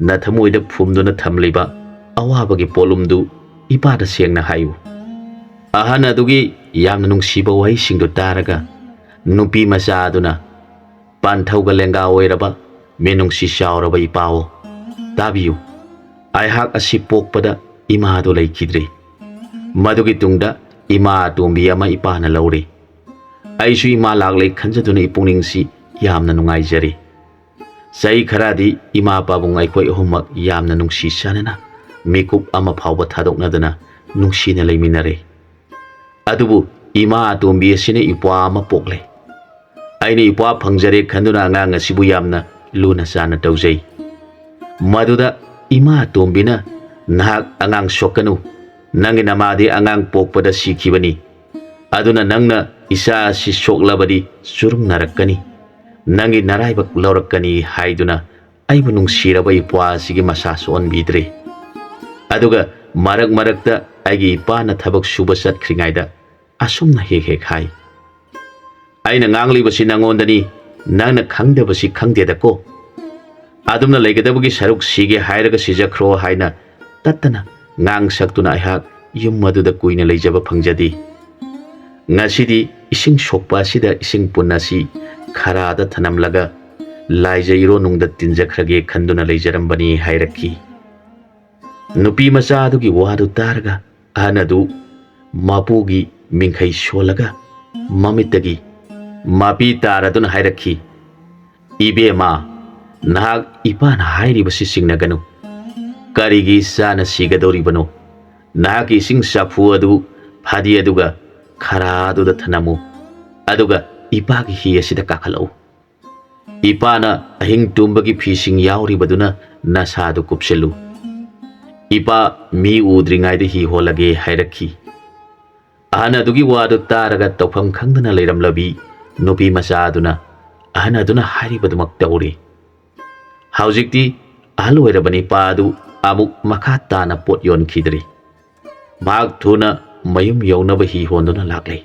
ꯅꯊꯃꯣꯏꯗ ꯐꯨꯝꯗꯨꯅ ꯊꯝꯂꯤꯕ ꯑꯋꯥꯕꯒꯤ ꯄꯣꯠꯂꯨꯝꯗꯨ ꯏꯄꯥꯗ ꯁꯦꯡꯅ ꯍꯥꯏꯌꯨ꯫ ꯑꯍꯟ ꯑꯗꯨꯒꯤ ꯌꯥꯝꯅ ꯅꯨꯡꯁꯤꯕ ꯋꯥꯍꯩꯁꯤꯡꯗꯨ ꯇꯥꯔꯒ ꯅꯨꯄꯤ ꯃꯆꯥ ꯑꯗꯨꯅ, "ꯄꯥꯟꯊꯧꯒ ꯂꯦꯡꯒꯥ ꯑꯣꯏꯔꯕ ꯃꯤꯅꯨꯡꯁꯤ ꯆꯥꯎꯔꯕ ꯏꯄꯥꯑꯣ, ꯇꯥꯕꯤꯌꯨ꯫ ꯑꯩꯍꯥꯛ ꯑꯁꯤ ꯄꯣꯛꯄꯗ ꯏꯃꯥꯗꯨ ꯂꯩꯈꯤꯗ꯭ꯔꯦ꯫ ꯃꯗꯨꯒꯤ ꯇꯨꯡꯗ ꯏꯃꯥ ꯑꯇꯣꯝꯕꯤ ꯑꯃ ꯏꯄꯥꯅ ꯂꯧꯔꯦ꯫ ꯑꯩꯁꯨ ꯏꯃꯥ ꯂꯥꯛꯂꯦ ꯈꯟꯖꯗꯨꯅ ꯏꯄꯨꯛꯅꯤꯡꯁꯤ ꯌꯥꯝꯅ ꯅꯨꯡꯉꯥꯏꯖꯔꯦ꯫ ꯆꯍꯤ ꯈꯔꯗꯤ ꯏꯃꯥ ꯄꯥꯕꯨꯡ ꯑꯩꯈꯣꯏ ꯑꯍꯨꯝꯃꯛ ꯌꯥꯝꯅ ꯅꯨꯡꯁꯤ ꯆꯥꯟꯅꯅ ꯃꯤꯀꯨꯞ ꯑꯃ ꯐꯥꯎꯕ ꯊꯥꯗꯣꯛꯅꯗꯅ ꯅꯨꯡꯁꯤꯅ ꯂꯩꯃꯤꯟꯅꯔꯦ꯫ ꯑꯗꯨꯕꯨ ꯏꯃꯥ ꯑꯇꯣꯝꯕꯤ ꯑꯁꯤꯅ ꯏꯄ꯭ꯋꯥ ꯑꯃ ꯄꯣꯛꯂꯦ꯫ ꯑꯩꯅ ꯏꯄ꯭ꯋꯥ ꯐꯪꯖꯔꯦ ꯈꯟꯗꯨꯅ ꯑꯉꯥꯡ ꯑꯁꯤꯕꯨ ꯌꯥꯝꯅ ꯂꯨꯅ ꯆꯥꯟꯅ ꯇꯧꯖꯩ꯫ ꯃꯗꯨꯗ ꯏꯃꯥ ꯑꯇꯣꯝꯕꯤꯅ, 'ꯅꯍꯥꯛ ꯑꯉꯥꯡ ꯁꯣꯛꯀꯅꯨ, ꯅꯪꯒꯤ ꯅꯃꯥꯗꯤ ꯑꯉꯥꯡ ꯄꯣꯛꯄꯗ ꯁꯤꯈꯤꯕꯅꯤ꯫ ꯑꯗꯨꯅ ꯅꯪꯅ ꯏꯆꯥ ꯑꯁꯤ ꯁꯣꯛꯂꯕꯗꯤ ꯆꯨꯔꯨꯡꯅꯔꯛꯀꯅꯤ, ꯅꯪꯒꯤ ꯅꯔꯥꯏꯕꯛ ꯂꯧꯔꯛꯀꯅꯤ' ꯍꯥꯏꯗꯨꯅ ꯑꯩꯕꯨ ꯅꯨꯡꯁꯤꯔꯕ ꯏꯄ꯭ꯋꯥ ꯑꯁꯤꯒꯤ ꯃꯁꯥ ꯁꯣꯛꯍꯟꯕꯤꯗ꯭ꯔꯦ꯫ ꯑꯗꯨꯒ ꯃꯔꯛ ꯃꯔꯛꯇ ꯑꯩꯒꯤ ꯏꯄꯥꯅ ꯊꯕꯛ ꯁꯨꯕ ꯆꯠꯈ꯭ꯔꯤꯉꯩꯗ ꯑꯁꯨꯝꯅ ꯍꯦꯛ ꯍꯦꯛ ꯍꯥꯏ, "ꯑꯩꯅ ꯉꯥꯡꯂꯤꯕꯁꯤ ꯅꯪꯉꯣꯟꯗꯅꯤ, ꯅꯪꯅ ꯈꯪꯗꯕꯁꯤ ꯈꯪꯗꯦꯗꯀꯣ꯫ ꯑꯗꯨꯝꯅ ꯂꯩꯒꯗꯕꯒꯤ ꯁꯔꯨꯛ ꯁꯤꯒꯦ ꯍꯥꯏꯔꯒ ꯁꯤꯖꯈ꯭ꯔꯣ" ꯍꯥꯏꯅ ꯇꯠꯇꯅ ꯉꯥꯡ ꯁꯛꯇꯨꯅ ꯑꯩꯍꯥꯛ ꯌꯨꯝ ꯑꯗꯨꯗ ꯀꯨꯏꯅ ꯂꯩꯖꯕ ꯐꯪꯖꯗꯦ꯫ ꯉꯁꯤꯗꯤ ꯏꯁꯤꯡ ꯁꯣꯛꯄ ꯑꯁꯤꯗ ꯏꯁꯤꯡ ꯄꯨꯟ ꯑꯁꯤ ꯈꯔꯥꯗ ꯊꯅꯝꯂꯒ ꯂꯥꯏꯖ ꯏꯔꯣꯟꯅꯨꯡꯗ ꯇꯤꯟꯖꯈ꯭ꯔꯒꯦ ꯈꯟꯗꯨꯅ ꯂꯩꯖꯔꯝꯕꯅꯤ ꯍꯥꯏꯔꯛꯈꯤ꯫ ꯅꯨꯄꯤ ꯃꯆꯥ ꯑꯗꯨꯒꯤ ꯋꯥꯗꯨ ꯇꯥꯔꯒ ꯑꯍꯟ ꯑꯗꯨ ꯃꯄꯨꯒꯤ ꯃꯤꯡꯈꯩ ꯁꯣꯜꯂꯒ ꯃꯃꯤꯠꯇꯒꯤ ꯃꯄꯤ ꯇꯥꯔꯗꯨꯅ ꯍꯥꯏꯔꯛꯈꯤ, "ꯏꯕꯦꯝꯃ, ꯅꯍꯥꯛ ꯏꯄꯥꯅ ꯍꯥꯏꯔꯤꯕꯁꯤ ꯆꯤꯡꯅꯒꯅꯨ꯫ ꯀꯔꯤꯒꯤ ꯏꯆꯥꯅ ꯁꯤꯒꯗꯧꯔꯤꯕꯅꯣ? ꯅꯍꯥꯛꯀꯤ ꯏꯁꯤꯡ ꯆꯐꯨ ꯑꯗꯨ ꯐꯗꯤ ꯑꯗꯨꯒ ꯈꯔꯥ ꯑꯗꯨꯗ ꯊꯅꯝꯃꯨ, ꯑꯗꯨꯒ ꯏꯄꯥꯒꯤ ꯍꯤ ꯑꯁꯤꯗ ꯀꯥꯈꯠꯂꯛꯎ꯫ ꯏꯄꯥꯅ ꯑꯍꯤꯡ ꯇꯨꯝꯕꯒꯤ ꯐꯤꯁꯤꯡ ꯌꯥꯎꯔꯤꯕꯗꯨꯅ ꯅꯁꯥꯗꯨ ꯀꯨꯞꯁꯤꯜꯂꯨ꯫ ꯏꯄꯥ ꯃꯤ ꯎꯗ꯭ꯔꯤꯉꯩꯗ ꯍꯤ ꯍꯣꯜꯂꯒꯦ" ꯍꯥꯏꯔꯛꯈꯤ꯫ ꯑꯍꯟ ꯑꯗꯨꯒꯤ ꯋꯥꯗꯨ ꯇꯥꯔꯒ ꯇꯧꯐꯝ ꯈꯪꯗꯅ ꯂꯩꯔꯝꯂꯕꯤ ꯅꯨꯄꯤ ꯃꯆꯥ ꯑꯗꯨꯅ ꯑꯍꯟ ꯑꯗꯨꯅ ꯍꯥꯏꯔꯤꯕꯗꯨꯃꯛ ꯇꯧꯔꯤ꯫ ꯍꯧꯖꯤꯛꯇꯤ ꯑꯍꯜ ꯑꯣꯏꯔꯕ ꯅꯤꯄꯥ ꯑꯗꯨ ꯑꯃꯨꯛ ꯃꯈꯥ ꯇꯥꯅ ꯄꯣꯠ ꯌꯣꯟꯈꯤꯗ꯭ꯔꯤ꯫ ꯃꯍꯥꯛ ꯊꯨꯅ ꯃꯌꯨꯝ ꯌꯧꯅꯕ ꯍꯤ ꯍꯣꯟꯗꯨꯅ ꯂꯥꯛꯂꯦ꯫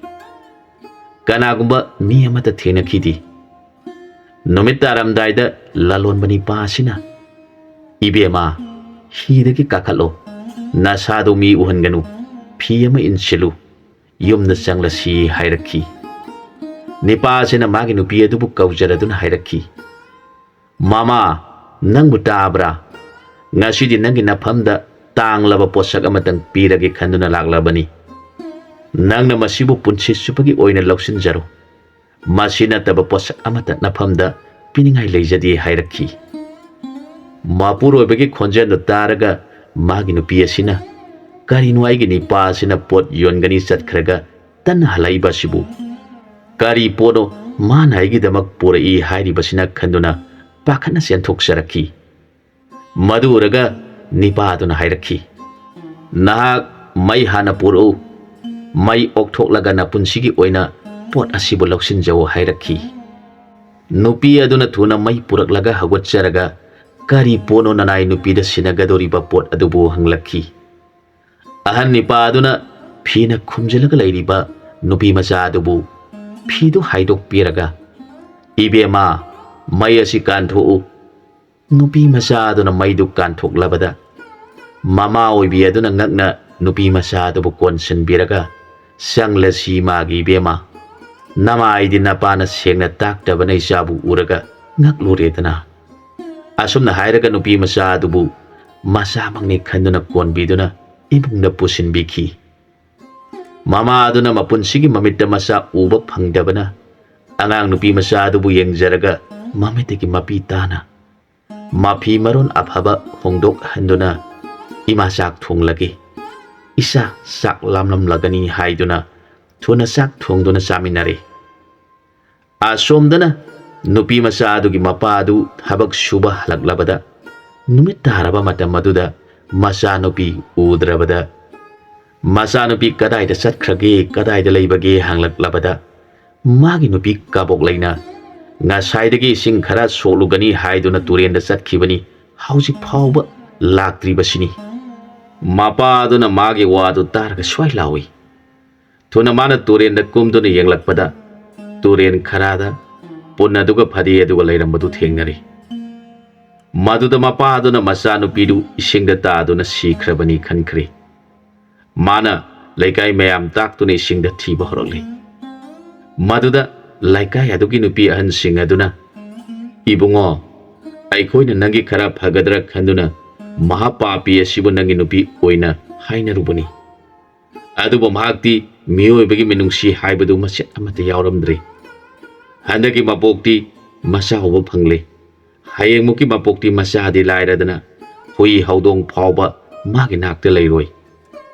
ꯀꯅꯥꯒꯨꯝꯕ ꯃꯤ ꯑꯃꯠꯇ ꯊꯦꯡꯅꯈꯤꯗꯦ꯫ ꯅꯨꯃꯤꯠ ꯇꯥꯔꯝꯗꯥꯏꯗ ꯂꯂꯣꯟꯕ ꯅꯤꯄꯥ ꯑꯁꯤꯅ, "ꯏꯕꯦꯝꯃ, ꯍꯤꯗꯒꯤ ꯀꯥꯈꯠꯂꯣ, ꯅꯁꯥꯗꯨ ꯃꯤ ꯎꯍꯟꯒꯅꯨ, ꯐꯤ ꯑꯃ ꯏꯟꯁꯤꯜꯂꯨ, ꯌꯨꯝꯗ ꯆꯪꯂꯁꯤ" ꯍꯥꯏꯔꯛꯈꯤ꯫ ꯅꯤꯄꯥ ꯑꯁꯤꯅ ꯃꯥꯒꯤ ꯅꯨꯄꯤ ꯑꯗꯨꯕꯨ ꯀꯧꯖꯔꯗꯨꯅ ꯍꯥꯏꯔꯛꯈꯤ, "ꯃꯃꯥ, ꯅꯪꯕꯨ ꯇꯥꯕ꯭ꯔꯥ? ꯉꯁꯤꯗꯤ ꯅꯪꯒꯤ ꯅꯐꯝꯗ ꯇꯥꯡꯂꯕ ꯄꯣꯠꯁꯛ ꯑꯃꯇꯪ ꯄꯤꯔꯒꯦ ꯈꯟꯗꯨꯅ ꯂꯥꯛꯂꯕꯅꯤ꯫ ꯅꯪꯅ ꯃꯁꯤꯕꯨ ꯄꯨꯟꯁꯤ ꯆꯨꯞꯄꯒꯤ ꯑꯣꯏꯅ ꯂꯧꯁꯤꯟꯖꯔꯣ꯫ ꯃꯁꯤ ꯅꯠꯇꯕ ꯄꯣꯠꯁꯛ ꯑꯃꯠꯇ ꯅꯐꯝꯗ ꯄꯤꯅꯤꯡꯉꯥꯏ ꯂꯩꯖꯗꯦ" ꯍꯥꯏꯔꯛꯈꯤ꯫ ꯃꯄꯨꯔꯣꯏꯕꯒꯤ ꯈꯣꯟꯖꯦꯜꯗꯨ ꯇꯥꯔꯒ ꯃꯥꯒꯤ ꯅꯨꯄꯤ ꯑꯁꯤꯅ, "ꯀꯔꯤꯅꯣ ꯑꯩꯒꯤ ꯅꯤꯄꯥ ꯑꯁꯤꯅ ꯄꯣꯠ ꯌꯣꯟꯒꯅꯤ ꯆꯠꯈ꯭ꯔꯒ ꯇꯟꯅ ꯍꯜꯂꯛꯏꯕ ꯑꯁꯤꯕꯨ? ꯀꯔꯤ ꯄꯣꯠꯅꯣ ꯃꯥꯅ ꯑꯩꯒꯤꯗꯃꯛ ꯄꯨꯔꯛꯏ ꯍꯥꯏꯔꯤꯕꯁꯤꯅ?" ꯈꯟꯗꯨꯅ ꯄꯥꯈꯠꯅ ꯆꯦꯟꯊꯣꯛꯆꯔꯛꯈꯤ꯫ ꯃꯗꯨ ꯎꯔꯒ ꯅꯤꯄꯥꯗꯨꯅ ꯍꯥꯏꯔꯛꯈꯤ, "ꯅꯍꯥꯛ ꯃꯩ ꯍꯥꯟꯅ ꯄꯨꯔꯛꯎ, ꯃꯩ ꯑꯣꯛꯊꯣꯛꯂꯒ ꯅꯄꯨꯟꯁꯤꯒꯤ ꯑꯣꯏꯅ ꯄꯣꯠ ꯑꯁꯤꯕꯨ ꯂꯧꯁꯤꯟꯖꯧ" ꯍꯥꯏꯔꯛꯈꯤ꯫ ꯅꯨꯄꯤ ꯑꯗꯨꯅ ꯊꯨꯅ ꯃꯩ ꯄꯨꯔꯛꯂꯒ ꯍꯧꯒꯠꯆꯔꯒ, "ꯀꯔꯤ ꯄꯣꯠꯅꯣ ꯅꯅꯥꯏ ꯅꯨꯄꯤꯗ ꯁꯤꯟꯅꯒꯗꯧꯔꯤꯕ ꯄꯣꯠ ꯑꯗꯨꯕꯨ?" ꯍꯪꯂꯛꯈꯤ꯫ ꯑꯍꯟ ꯅꯤꯄꯥ ꯑꯗꯨꯅ ꯐꯤꯅ ꯈꯨꯝꯖꯤꯜꯂꯒ ꯂꯩꯔꯤꯕ ꯅꯨꯄꯤ ꯃꯆꯥ ꯑꯗꯨꯕꯨ ꯐꯤꯗꯨ ꯍꯥꯏꯗꯣꯛꯄꯤꯔꯒ, "ꯏꯕꯦꯝꯃ, ꯃꯩ ꯑꯁꯤ ꯀꯥꯟꯊꯣꯛꯎ"꯫ ꯅꯨꯄꯤ ꯃꯆꯥ ꯑꯗꯨꯅ ꯃꯩꯗꯨ ꯀꯥꯟꯊꯣꯛꯂꯕꯗ, ꯃꯃꯥ ꯑꯣꯏꯕꯤ ꯑꯗꯨꯅ ꯉꯛꯅ ꯅꯨꯄꯤ ꯃꯆꯥ ꯑꯗꯨꯕꯨ ꯀꯣꯟꯁꯤꯟꯕꯤꯔꯒ, "ꯆꯪꯂꯁꯤ ꯃꯥꯒꯤ ꯏꯕꯦꯝꯃ, ꯅꯃꯥꯏꯗꯤ ꯅꯄꯥꯅ ꯁꯦꯡꯅ ꯇꯥꯛꯇꯕꯅ ꯏꯆꯥꯕꯨ ꯎꯔꯒ ꯉꯛꯂꯨꯔꯦꯗꯅ"꯫ ꯑꯁꯨꯝꯅ ꯍꯥꯏꯔꯒ ꯅꯨꯄꯤ ꯃꯆꯥ ꯑꯗꯨꯕꯨ ꯃꯆꯥꯃꯛꯅꯤ ꯈꯟꯗꯨꯅ ꯀꯣꯟꯕꯤꯗꯨꯅ ꯏꯃꯨꯡꯗ ꯄꯨꯁꯤꯟꯕꯤꯈꯤ꯫ ꯃꯃꯥ ꯑꯗꯨꯅ ꯃꯄꯨꯟꯁꯤꯒꯤ ꯃꯃꯤꯠꯇ ꯃꯆꯥ ꯎꯕ ꯐꯪꯗꯕꯅ ꯑꯉꯥꯡ ꯅꯨꯄꯤ ꯃꯆꯥ ꯑꯗꯨꯕꯨ ꯌꯦꯡꯖꯔꯒ ꯃꯃꯤꯠꯇꯒꯤ ꯃꯄꯤ ꯇꯥꯅ ꯃꯐꯤ ꯃꯔꯣꯟ ꯑꯐꯕ ꯍꯣꯡꯗꯣꯛꯍꯟꯗꯨꯅ, "ꯏꯃꯥ, ꯆꯥꯛ ꯊꯣꯡꯂꯒꯦ, ꯏꯆꯥ ꯆꯥꯛ ꯂꯥꯝꯂꯝꯂꯒꯅꯤ" ꯍꯥꯏꯗꯨꯅ ꯊꯨꯅ ꯆꯥꯛ ꯊꯣꯡꯗꯨꯅ ꯆꯥꯃꯤꯟꯅꯔꯦ꯫ ꯑꯁꯣꯝꯗꯅ ꯅꯨꯄꯤ ꯃꯆꯥ ꯑꯗꯨꯒꯤ ꯃꯄꯥ ꯑꯗꯨ ꯊꯕꯛ ꯁꯨꯕ ꯍꯜꯂꯛꯂꯕꯗ, ꯅꯨꯃꯤꯠ ꯇꯥꯔꯕ ꯃꯇꯝ ꯑꯗꯨꯗ ꯃꯆꯥꯅꯨꯄꯤ ꯎꯗ꯭ꯔꯕꯗ, ꯃꯆꯥꯅꯨꯄꯤ ꯀꯗꯥꯏꯗ ꯆꯠꯈ꯭ꯔꯒꯦ, ꯀꯗꯥꯏꯗ ꯂꯩꯕꯒꯦ ꯍꯪꯂꯛꯂꯕꯗ, ꯃꯥꯒꯤ ꯅꯨꯄꯤ ꯀꯥꯕꯣꯛꯂꯩꯅ, "ꯉꯁꯥꯏꯗꯒꯤ ꯏꯁꯤꯡ ꯈꯔ ꯁꯣꯛꯂꯨꯒꯅꯤ ꯍꯥꯏꯗꯨꯅ ꯇꯨꯔꯦꯟꯗ ꯆꯠꯈꯤꯕꯅꯤ, ꯍꯧꯖꯤꯛ ꯐꯥꯎꯕ ꯂꯥꯛꯇ꯭ꯔꯤꯕꯁꯤꯅꯤ"꯫ ꯃꯄꯥ ꯑꯗꯨꯅ ꯃꯥꯒꯤ ꯋꯥꯗꯨ ꯇꯥꯔꯒ ꯁ꯭ꯋꯥꯏ ꯂꯥꯎꯏ꯫ ꯊꯨꯅ ꯃꯥꯅ ꯇꯨꯔꯦꯟꯗ ꯀꯨꯝꯗꯨꯅ ꯌꯦꯡꯂꯛꯄꯗ, ꯇꯨꯔꯦꯟ ꯈꯔꯥꯗ ꯄꯨꯟ ꯑꯗꯨꯒ ꯐꯗꯤ ꯑꯗꯨꯒ ꯂꯩꯔꯝꯕꯗꯨ ꯊꯦꯡꯅꯔꯤ꯫ ꯃꯗꯨꯗ ꯃꯄꯥ ꯑꯗꯨꯅ ꯃꯆꯥꯅꯨꯄꯤꯗꯨ ꯏꯁꯤꯡꯗ ꯇꯥꯗꯨꯅ ꯁꯤꯈ꯭ꯔꯕꯅꯤ ꯈꯟꯈ꯭ꯔꯦ꯫ ꯃꯥꯅ ꯂꯩꯀꯥꯏ ꯃꯌꯥꯝ ꯇꯥꯛꯇꯨꯅ ꯏꯁꯤꯡꯗ ꯊꯤꯕ ꯍꯧꯔꯛꯂꯤ꯫ ꯃꯗꯨꯗ ꯂꯩꯀꯥꯏ ꯑꯗꯨꯒꯤ ꯅꯨꯄꯤ ꯑꯍꯟꯁꯤꯡ ꯑꯗꯨꯅ, "ꯏꯕꯨꯡꯉꯣ, ꯑꯩꯈꯣꯏꯅ ꯅꯪꯒꯤ ꯈꯔ ꯐꯒꯗ꯭ꯔꯥ ꯈꯟꯗꯨꯅ ꯃꯍꯥꯄꯥꯄꯤ ꯑꯁꯤꯕꯨ ꯅꯪꯒꯤ ꯅꯨꯄꯤ ꯑꯣꯏꯅ ꯍꯥꯏꯅꯔꯨꯕꯅꯤ꯫ ꯑꯗꯨꯕꯨ ꯃꯍꯥꯛꯇꯤ ꯃꯤꯑꯣꯏꯕꯒꯤ ꯃꯤꯅꯨꯡꯁꯤ ꯍꯥꯏꯕꯗꯨ ꯃꯆꯦꯠ ꯑꯃꯠꯇ ꯌꯥꯎꯔꯝꯗ꯭ꯔꯦ꯫ ꯍꯟꯗꯛꯀꯤ ꯃꯄꯣꯛꯇꯤ ꯃꯆꯥ ꯎꯕ ꯐꯪꯂꯦ꯫ ꯍꯌꯦꯡꯃꯨꯛꯀꯤ ꯃꯄꯣꯛꯇꯤ ꯃꯆꯥꯗꯤ ꯂꯥꯏꯔꯗꯅ ꯍꯨꯏ ꯍꯧꯗꯣꯡ ꯐꯥꯎꯕ ꯃꯥꯒꯤ ꯅꯥꯛꯇ ꯂꯩꯔꯣꯏ"꯫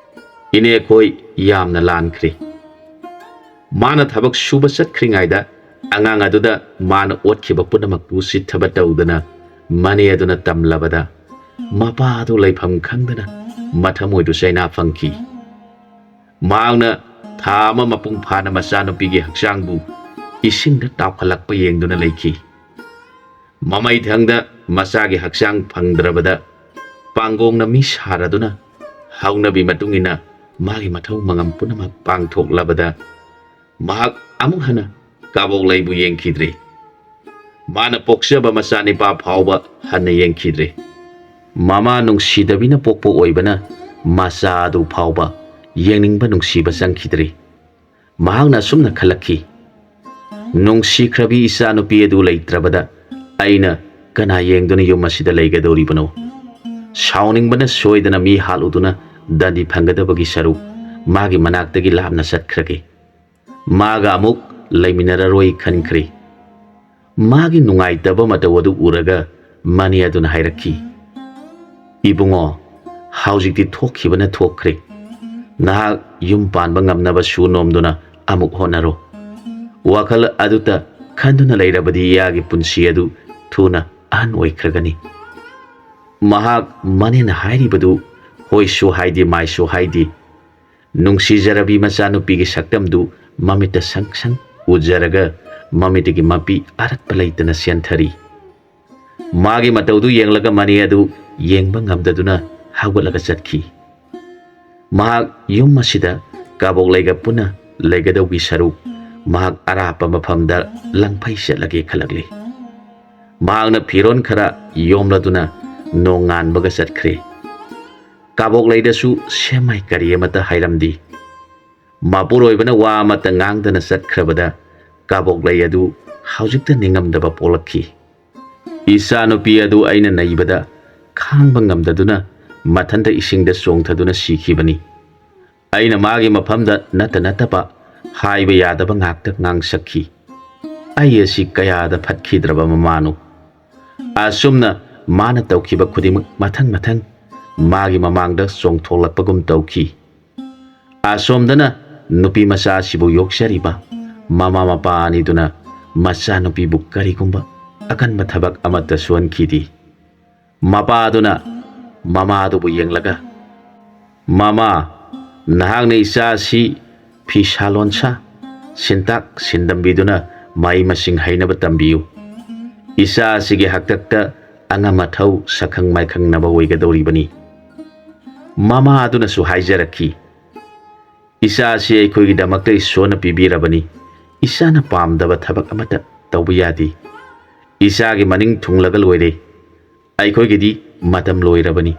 ꯏꯅꯦ ꯑꯩꯈꯣꯏ ꯌꯥꯝꯅ ꯂꯥꯟꯈ꯭ꯔꯦ꯫ ꯃꯥꯅ ꯊꯕꯛ ꯁꯨꯕ ꯆꯠꯈ꯭ꯔꯤꯉꯩꯗ ꯑꯉꯥꯡ ꯑꯗꯨꯗ ꯃꯥꯅ ꯑꯣꯠꯈꯤꯕ ꯄꯨꯝꯅꯃꯛꯇꯨ ꯎꯁꯤꯠꯊꯕ ꯇꯧꯗꯅ ꯃꯅꯦ ꯑꯗꯨꯅ ꯇꯝꯂꯕꯗ ꯃꯄꯥ ꯑꯗꯨ ꯂꯩꯐꯝ ꯈꯪꯗꯅ ꯃꯊꯃꯣꯏꯗꯨ ꯆꯩꯅꯥ ꯐꯪꯈꯤ꯫ ꯃꯍꯥꯛꯅ ꯊꯥ ꯑꯃ ꯃꯄꯨꯡ ꯐꯥꯅ ꯃꯆꯥꯅꯨꯄꯤꯒꯤ ꯍꯛꯆꯥꯡꯕꯨ ꯏꯁꯤꯡꯗ ꯇꯥꯎꯈꯠꯂꯛꯄ ꯌꯦꯡꯗꯨꯅ ꯂꯩꯈꯤ꯫ ꯃꯃꯩꯊꯪꯗ ꯃꯆꯥꯒꯤ ꯍꯛꯆꯥꯡ ꯐꯪꯗ꯭ꯔꯕꯗ ꯄꯥꯡꯒꯣꯡꯅ ꯃꯤ ꯁꯥꯔꯗꯨꯅ ꯍꯧꯅꯕꯤ ꯃꯇꯨꯡ ꯏꯟꯅ ꯃꯥꯒꯤ ꯃꯊꯧ ꯃꯉꯝ ꯄꯨꯝꯅꯃꯛ ꯄꯥꯡꯊꯣꯛꯂꯕꯗ ꯃꯍꯥꯛ ꯑꯃꯨꯛ ꯍꯟꯅ ꯀꯥꯕꯣꯛꯂꯩꯕꯨ ꯌꯦꯡꯈꯤꯗ꯭ꯔꯦ꯫ ꯃꯥꯅ ꯄꯣꯛꯆꯕ ꯃꯆꯥꯅꯤꯄꯥ ꯐꯥꯎꯕ ꯍꯟꯅ ꯌꯦꯡꯈꯤꯗ꯭ꯔꯦ꯫ ꯃꯃꯥ ꯅꯨꯡꯁꯤꯗꯕꯤꯅ ꯄꯣꯛꯄ ꯑꯣꯏꯕꯅ ꯃꯆꯥ ꯑꯗꯨ ꯐꯥꯎꯕ ꯌꯦꯡꯅꯤꯡꯕ ꯅꯨꯡꯁꯤꯕ ꯆꯪꯈꯤꯗ꯭ꯔꯦ꯫ ꯃꯍꯥꯛꯅ ꯑꯁꯨꯝꯅ ꯈꯜꯂꯛꯈꯤ, "ꯅꯨꯡꯁꯤꯈ꯭ꯔꯕꯤ ꯏꯆꯥꯅꯨꯄꯤ ꯑꯗꯨ ꯂꯩꯇ꯭ꯔꯕꯗ ꯑꯩꯅ ꯀꯅꯥ ꯌꯦꯡꯗꯨꯅ ꯌꯨꯝ ꯑꯁꯤꯗ ꯂꯩꯒꯗꯧꯔꯤꯕꯅꯣ? ꯁꯥꯎꯅꯤꯡꯕꯅ ꯁꯣꯏꯗꯅ ꯃꯤ ꯍꯥꯠꯂꯨꯗꯨꯅ ꯗꯟꯗꯤ ꯐꯪꯒꯗꯕꯒꯤ ꯁꯔꯨꯛ ꯃꯥꯒꯤ ꯃꯅꯥꯛꯇꯒꯤ ꯂꯥꯞꯅ ꯆꯠꯈ꯭ꯔꯒꯦ꯫ ꯃꯥꯒ ꯑꯃꯨꯛ ꯂꯩꯃꯤꯟꯅꯔꯔꯣꯏ" ꯈꯟꯈ꯭ꯔꯦ꯫ ꯃꯥꯒꯤ ꯅꯨꯡꯉꯥꯏꯇꯕ ꯃꯇꯧ ꯑꯗꯨ ꯎꯔꯒ ꯃꯅꯦ ꯑꯗꯨꯅ ꯍꯥꯏꯔꯛꯈꯤ, "ꯏꯕꯨꯡꯉꯣ, ꯍꯧꯖꯤꯛꯇꯤ ꯊꯣꯛꯈꯤꯕꯅ ꯊꯣꯛꯈ꯭ꯔꯦ꯫ ꯅꯍꯥꯛ ꯌꯨꯝ ꯄꯥꯟꯕ ꯉꯝꯅꯕ ꯁꯨ ꯅꯣꯝꯗꯨꯅ ꯑꯃꯨꯛ ꯍꯣꯠꯅꯔꯣ꯫ ꯋꯥꯈꯜ ꯑꯗꯨꯇ ꯈꯟꯗꯨꯅ ꯂꯩꯔꯕꯗꯤ ꯏꯌꯥꯒꯤ ꯄꯨꯟꯁꯤ ꯑꯗꯨ ꯊꯨꯅ ꯑꯍꯟ ꯑꯣꯏꯈ꯭ꯔꯒꯅꯤ"꯫ ꯃꯍꯥꯛ ꯃꯅꯦꯅ ꯍꯥꯏꯔꯤꯕꯗꯨ ꯍꯣꯏꯁꯨ ꯍꯥꯏꯗꯦ, ꯃꯥꯏꯁꯨ ꯍꯥꯏꯗꯦ꯫ ꯅꯨꯡꯁꯤꯖꯔꯕꯤ ꯃꯆꯥꯅꯨꯄꯤꯒꯤ ꯁꯛꯇꯝꯗꯨ ꯃꯃꯤꯠꯇ ꯁꯪ ꯁꯪ ꯎꯖꯔꯒ ꯃꯃꯤꯠꯇꯒꯤ ꯃꯄꯤ ꯑꯔꯠꯄ ꯂꯩꯇꯅ ꯆꯦꯟꯊꯔꯤ꯫ ꯃꯥꯒꯤ ꯃꯇꯧꯗꯨ ꯌꯦꯡꯂꯒ ꯃꯅꯤ ꯑꯗꯨ ꯌꯦꯡꯕ ꯉꯝꯗꯗꯨꯅ ꯍꯧꯒꯠꯂꯒ ꯆꯠꯈꯤ꯫ ꯃꯍꯥꯛ ꯌꯨꯝ ꯑꯁꯤꯗ ꯀꯥꯕꯣꯛꯂꯩꯒ ꯄꯨꯟꯅ ꯂꯩꯒꯗꯧꯒꯤ ꯁꯔꯨꯛ ꯃꯍꯥꯛ ꯑꯔꯥꯞꯄ ꯃꯐꯝꯗ ꯂꯪꯐꯩ ꯆꯠꯂꯒꯦ ꯈꯜꯂꯛꯂꯤ꯫ ꯃꯍꯥꯛꯅ ꯐꯤꯔꯣꯜ ꯈꯔ ꯌꯣꯝꯂꯗꯨꯅ ꯅꯣꯡꯉꯥꯟꯕꯒ ꯆꯠꯈ꯭ꯔꯦ꯫ ꯀꯥꯕꯣꯛꯂꯩꯗꯁꯨ ꯁꯦꯝꯃꯥꯏ ꯀꯔꯤ ꯑꯃꯠꯇ ꯍꯥꯏꯔꯝꯗꯦ꯫ ꯃꯄꯨꯔꯣꯏꯕꯅ ꯋꯥ ꯑꯃꯠꯇ ꯉꯥꯡꯗꯅ ꯆꯠꯈ꯭ꯔꯕꯗ ꯀꯥꯕꯣꯛꯂꯩ ꯑꯗꯨ ꯍꯧꯖꯤꯛꯇ ꯅꯤꯡꯉꯝꯗꯕ ꯄꯣꯛꯂꯛꯈꯤ꯫ ꯏꯆꯥꯅꯨꯄꯤ ꯑꯗꯨ ꯑꯩꯅ ꯅꯩꯕꯗ ꯈꯥꯡꯕ ꯉꯝꯗꯗꯨꯅ ꯃꯊꯟꯇ ꯏꯁꯤꯡꯗ ꯆꯣꯡꯊꯗꯨꯅ ꯁꯤꯈꯤꯕꯅꯤ꯫ ꯑꯩꯅ ꯃꯥꯒꯤ ꯃꯐꯝꯗ ꯅꯠꯇ ꯅꯠꯇꯕ ꯍꯥꯏꯕ ꯌꯥꯗꯕ ꯉꯥꯛꯇ ꯉꯥꯡꯁꯛꯈꯤ꯫ ꯑꯩ ꯑꯁꯤ ꯀꯌꯥꯗ ꯐꯠꯈꯤꯗ꯭ꯔꯕ ꯃꯃꯥꯅꯣ! ꯑꯁꯨꯝꯅ ꯃꯥꯅ ꯇꯧꯈꯤꯕ ꯈꯨꯗꯤꯡꯃꯛ ꯃꯊꯪ ꯃꯊꯪ ꯃꯥꯒꯤ ꯃꯃꯥꯡꯗ ꯆꯣꯡꯊꯣꯛꯂꯛꯄꯒꯨꯝ ꯇꯧꯈꯤ꯫ ꯑꯁꯣꯝꯗꯅ ꯅꯨꯄꯤ ꯃꯆꯥ ꯑꯁꯤꯕꯨ ꯌꯣꯛꯆꯔꯤꯕ ꯃꯃꯥ ꯃꯄꯥ ꯑꯅꯤꯗꯨꯅ ꯃꯆꯥꯅꯨꯄꯤꯕꯨ ꯀꯔꯤꯒꯨꯝꯕ ꯑꯀꯟꯕ ꯊꯕꯛ ꯑꯃꯠꯇ ꯁꯨꯍꯟꯈꯤꯗꯦ꯫ ꯃꯄꯥꯗꯨꯅ ꯃꯃꯥꯗꯨꯕꯨ ꯌꯦꯡꯂꯒ, "ꯃꯃꯥ, ꯅꯍꯥꯛꯅ ꯏꯆꯥ ꯑꯁꯤ ꯐꯤꯁꯥ ꯂꯣꯟꯁꯥ, ꯁꯤꯟꯇꯥꯛ ꯁꯤꯟꯗꯝꯕꯤꯗꯨꯅ ꯃꯍꯩ ꯃꯁꯤꯡ ꯍꯩꯅꯕ ꯇꯝꯕꯤꯌꯨ꯫ ꯏꯆꯥ ꯑꯁꯤꯒꯤ ꯍꯥꯛꯇꯛꯇ ꯑꯉꯝ ꯑꯊꯧ ꯁꯛꯈꯪ ꯃꯥꯏꯈꯪꯅꯕ ꯑꯣꯏꯒꯗꯧꯔꯤꯕꯅꯤ꯫" ꯃꯃꯥ ꯑꯗꯨꯅꯁꯨ ꯍꯥꯏꯖꯔꯛꯈꯤ, "ꯏꯆꯥ ꯑꯁꯤ ꯑꯩꯈꯣꯏꯒꯤꯗꯃꯛꯇ ꯏꯁꯣꯔꯅ ꯄꯤꯕꯤꯔꯕꯅꯤ꯫ ꯏꯆꯥꯅ ꯄꯥꯝꯗꯕ ꯊꯕꯛ ꯑꯃꯠꯇ ꯇꯧꯕ ꯌꯥꯗꯦ꯫ ꯏꯆꯥꯒꯤ ꯃꯅꯤꯡ ꯊꯨꯡꯂꯒ ꯂꯣꯏꯔꯦ꯫ ꯑꯩꯈꯣꯏꯒꯤꯗꯤ ꯃꯇꯝ ꯂꯣꯏꯔꯕꯅꯤ꯫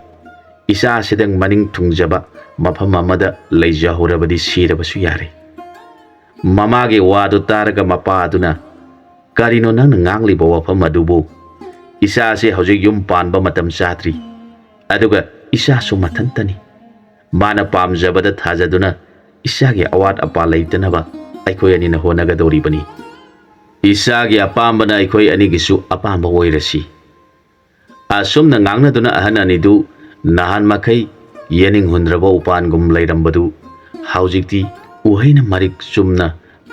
ꯏꯆꯥ ꯑꯁꯤꯗꯪ ꯃꯅꯤꯡ ꯊꯨꯡꯖꯕ ꯃꯐꯝ ꯑꯃꯗ ꯂꯩꯖꯍꯧꯔꯕꯗꯤ ꯁꯤꯔꯕꯁꯨ ꯌꯥꯔꯦ꯫" ꯃꯃꯥꯒꯤ ꯋꯥꯗꯨ ꯇꯥꯔꯒ ꯃꯄꯥ ꯑꯗꯨꯅ, "ꯀꯔꯤꯅꯣ ꯅꯪꯅ ꯉꯥꯡꯂꯤꯕ ꯋꯥꯐꯝ ꯑꯗꯨꯕꯨ? ꯏꯆꯥ ꯑꯁꯤ ꯍꯧꯖꯤꯛ ꯌꯨꯝ ꯄꯥꯟꯕ ꯃꯇꯝ ꯆꯥꯗ꯭ꯔꯤ꯫ ꯑꯗꯨꯒ ꯏꯆꯥꯁꯨ ꯃꯊꯟꯇꯅꯤ꯫ ꯃꯥꯅ ꯄꯥꯝꯖꯕꯗ ꯊꯥꯖꯗꯨꯅ ꯏꯆꯥꯒꯤ ꯑꯋꯥꯠ ꯑꯄꯥ ꯂꯩꯇꯅꯕ ꯑꯩꯈꯣꯏ ꯑꯅꯤꯅ ꯍꯣꯠꯅꯒꯗꯧꯔꯤꯕꯅꯤ꯫ ꯏꯆꯥꯒꯤ ꯑꯄꯥꯝꯕꯅ ꯑꯩꯈꯣꯏ ꯑꯅꯤꯒꯤꯁꯨ ꯑꯄꯥꯝꯕ ꯑꯣꯏꯔꯁꯤ꯫" ꯑꯁꯨꯝꯅ ꯉꯥꯡꯅꯗꯨꯅ ꯑꯍꯟ ꯑꯅꯤꯗꯨ ꯅꯍꯥꯟ ꯃꯈꯩ ꯌꯦꯅꯤꯡ ꯍꯨꯟꯗ꯭ꯔꯕ ꯎꯄꯥꯟꯒꯨꯝ ꯂꯩꯔꯝꯕꯗꯨ ꯍꯧꯖꯤꯛꯇꯤ ꯎꯍꯩꯅ ꯃꯔꯤꯛ ꯆꯨꯝꯅ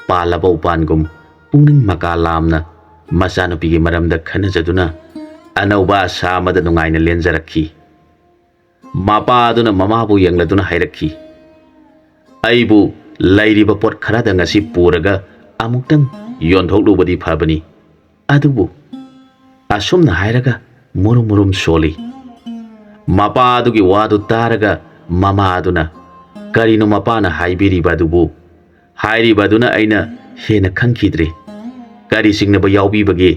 ꯄꯥꯜꯂꯕ ꯎꯄꯥꯟꯒꯨꯝ ꯄꯨꯛꯅꯤꯡ ꯃꯀꯥ ꯂꯥꯝꯅ ꯃꯆꯥꯅꯨꯄꯤꯒꯤ ꯃꯔꯝꯗ ꯈꯟꯅꯖꯗꯨꯅ ꯑꯅꯧꯕ ꯑꯁꯥ ꯑꯃꯗ ꯅꯨꯡꯉꯥꯏꯅ ꯂꯦꯟꯖꯔꯛꯈꯤ꯫ ꯃꯄꯥ ꯑꯗꯨꯅ ꯃꯃꯥꯕꯨ ꯌꯦꯡꯂꯗꯨꯅ ꯍꯥꯏꯔꯛꯈꯤ, ꯑꯩꯕꯨ ꯂꯩꯔꯤꯕ ꯄꯣꯠ ꯈꯔꯗꯪ ꯑꯁꯤ ꯄꯨꯔꯒ ꯑꯃꯨꯛꯇꯪ ꯌꯣꯟꯊꯣꯛꯂꯨꯕꯗꯤ ꯐꯕꯅꯤ꯫ ꯑꯗꯨꯕꯨ ꯑꯁꯨꯝꯅ ꯍꯥꯏꯔꯒ ꯃꯨꯔꯨꯝ ꯃꯨꯔꯨꯝ ꯁꯣꯜꯂꯤ꯫ ꯃꯄꯥ ꯑꯗꯨꯒꯤ ꯋꯥꯗꯨ ꯇꯥꯔꯒ ꯃꯃꯥ ꯑꯗꯨꯅ, "ꯀꯔꯤꯅꯣ ꯃꯄꯥꯅ ꯍꯥꯏꯕꯤꯔꯤꯕ ꯑꯗꯨꯕꯨ?" ꯍꯥꯏꯔꯤꯕ ꯑꯗꯨꯅ ꯑꯩꯅ ꯍꯦꯟꯅ ꯈꯪꯈꯤꯗ꯭ꯔꯦ꯫ "ꯀꯔꯤ ꯆꯤꯡꯅꯕ ꯌꯥꯎꯕꯤꯕꯒꯦ?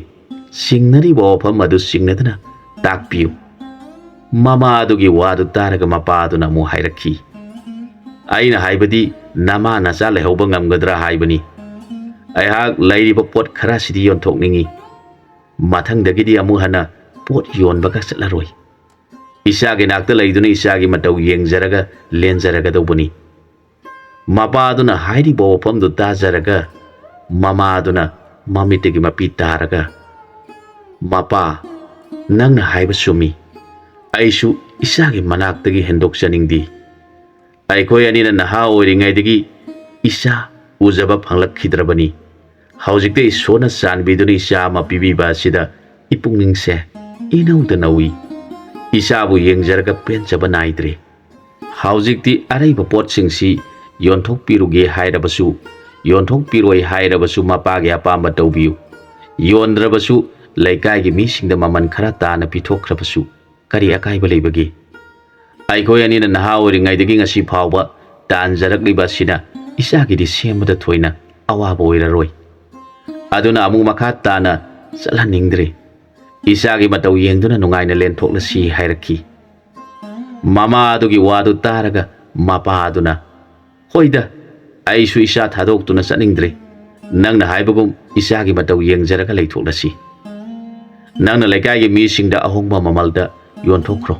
ꯆꯤꯡꯅꯔꯤꯕ ꯋꯥꯐꯝ ꯑꯗꯨ ꯆꯤꯡꯅꯗꯅ ꯇꯥꯛꯄꯤꯌꯨ꯫" ꯃꯃꯥ ꯑꯗꯨꯒꯤ ꯋꯥꯗꯨ ꯇꯥꯔꯒ ꯃꯄꯥ ꯑꯗꯨꯅ ꯑꯃꯨꯛ ꯍꯥꯏꯔꯛꯈꯤ, "ꯑꯩꯅ ꯍꯥꯏꯕꯗꯤ ꯅꯃꯥ ꯅꯆꯥ ꯂꯩꯍꯧꯕ ꯉꯝꯒꯗ꯭ꯔꯥ ꯍꯥꯏꯕꯅꯤ꯫ ꯑꯩꯍꯥꯛ ꯂꯩꯔꯤꯕ ꯄꯣꯠ ꯈꯔꯁꯤꯗꯤ ꯌꯣꯟꯊꯣꯛꯅꯤꯡꯏ꯫ ꯃꯊꯪꯗꯒꯤꯗꯤ ꯑꯃꯨꯛ ꯍꯟꯅ ꯄꯣꯠ ꯌꯣꯟꯕꯒ ꯆꯠꯂꯔꯣꯏ꯫ ꯏꯆꯥꯒꯤ ꯅꯥꯛꯇ ꯂꯩꯗꯨꯅ ꯏꯆꯥꯒꯤ ꯃꯇꯧ ꯌꯦꯡꯖꯔꯒ ꯂꯦꯟꯖꯔꯒꯗꯧꯕꯅꯤ꯫" ꯃꯄꯥꯗꯨꯅ ꯍꯥꯏꯔꯤꯕ ꯋꯥꯐꯝꯗꯨ ꯇꯥꯖꯔꯒ ꯃꯃꯥꯗꯨꯅ ꯃꯃꯤꯠꯇꯒꯤ ꯃꯄꯤ ꯇꯥꯔꯒ, "ꯃꯄꯥ, ꯅꯪꯅ ꯍꯥꯏꯕ ꯆꯨꯝꯃꯤ꯫ ꯑꯩꯁꯨ ꯏꯆꯥꯒꯤ ꯃꯅꯥꯛꯇꯒꯤ ꯍꯦꯟꯗꯣꯛꯆꯅꯤꯡꯗꯦ꯫ ꯑꯩꯈꯣꯏ ꯑꯅꯤꯅ ꯅꯍꯥ ꯑꯣꯏꯔꯤꯉꯩꯗꯒꯤ ꯏꯆꯥ ꯎꯖꯕ ꯐꯪꯂꯛꯈꯤꯗ꯭ꯔꯕꯅꯤ꯫ ꯍꯧꯖꯤꯛꯇ ꯏꯁꯣꯔꯅ ꯆꯥꯟꯕꯤꯗꯨꯅ ꯏꯆꯥ ꯑꯃ ꯄꯤꯕꯤꯕ ꯑꯁꯤꯗ ꯏꯄꯨꯛꯅꯤꯡꯁꯦ ꯏꯅꯧꯗ ꯅꯧꯏ꯫ ꯏꯆꯥꯕꯨ ꯌꯦꯡꯖꯔꯒ ꯄꯦꯟꯖꯕ ꯅꯥꯏꯗ꯭ꯔꯦ꯫ ꯍꯧꯖꯤꯛꯇꯤ ꯑꯔꯩꯕ ꯄꯣꯠꯁꯤꯡꯁꯤ ꯌꯣꯟꯊꯣꯛꯄꯤꯔꯨꯒꯦ ꯍꯥꯏꯔꯕꯁꯨ, ꯌꯣꯟꯊꯣꯛꯄꯤꯔꯣꯏ ꯍꯥꯏꯔꯕꯁꯨ ꯃꯄꯥꯒꯤ ꯑꯄꯥꯝꯕ ꯇꯧꯕꯤꯌꯨ꯫ ꯌꯣꯟꯗ꯭ꯔꯕꯁꯨ ꯂꯩꯀꯥꯏꯒꯤ ꯃꯤꯁꯤꯡꯗ ꯃꯃꯜ ꯈꯔ ꯇꯥꯅ ꯄꯤꯊꯣꯛꯈ꯭ꯔꯕꯁꯨ ꯀꯔꯤ ꯑꯀꯥꯏꯕ ꯂꯩꯕꯒꯦ? ꯑꯩꯈꯣꯏ ꯑꯅꯤꯅ ꯅꯍꯥ ꯑꯣꯏꯔꯤꯉꯩꯗꯒꯤ ꯉꯁꯤ ꯐꯥꯎꯕ ꯇꯥꯟꯖꯔꯛꯂꯤꯕ ꯑꯁꯤꯅ ꯏꯆꯥꯒꯤꯗꯤ ꯁꯦꯝꯕꯗ ꯊꯣꯏꯅ ꯑꯋꯥꯕ ꯑꯣꯏꯔꯔꯣꯏ꯫ ꯑꯗꯨꯅ ꯑꯃꯨꯛ ꯃꯈꯥ ꯇꯥꯅ ꯆꯠꯍꯟꯅꯤꯡꯗ꯭ꯔꯦ꯫ ꯏꯆꯥꯒꯤ ꯃꯇꯧ ꯌꯦꯡꯗꯨꯅ ꯅꯨꯡꯉꯥꯏꯅ ꯂꯦꯟꯊꯣꯛꯂꯁꯤ" ꯍꯥꯏꯔꯛꯈꯤ꯫ ꯃꯃꯥ ꯑꯗꯨꯒꯤ ꯋꯥꯗꯨ ꯇꯥꯔꯒ ꯃꯄꯥ ꯑꯗꯨꯅ, "ꯍꯣꯏꯗ, ꯑꯩꯁꯨ ꯏꯆꯥ ꯊꯥꯗꯣꯛꯇꯨꯅ ꯆꯠꯅꯤꯡꯗ꯭ꯔꯦ꯫ ꯅꯪꯅ ꯍꯥꯏꯕꯒꯨꯝ ꯏꯆꯥꯒꯤ ꯃꯇꯧ ꯌꯦꯡꯖꯔꯒ ꯂꯩꯊꯣꯛꯂꯁꯤ꯫ ꯅꯪꯅ ꯂꯩꯀꯥꯏꯒꯤ ꯃꯤꯁꯤꯡꯗ ꯑꯍꯣꯡꯕ ꯃꯃꯜꯗ ꯌꯣꯟꯊꯣꯛꯈ꯭ꯔꯣ꯫"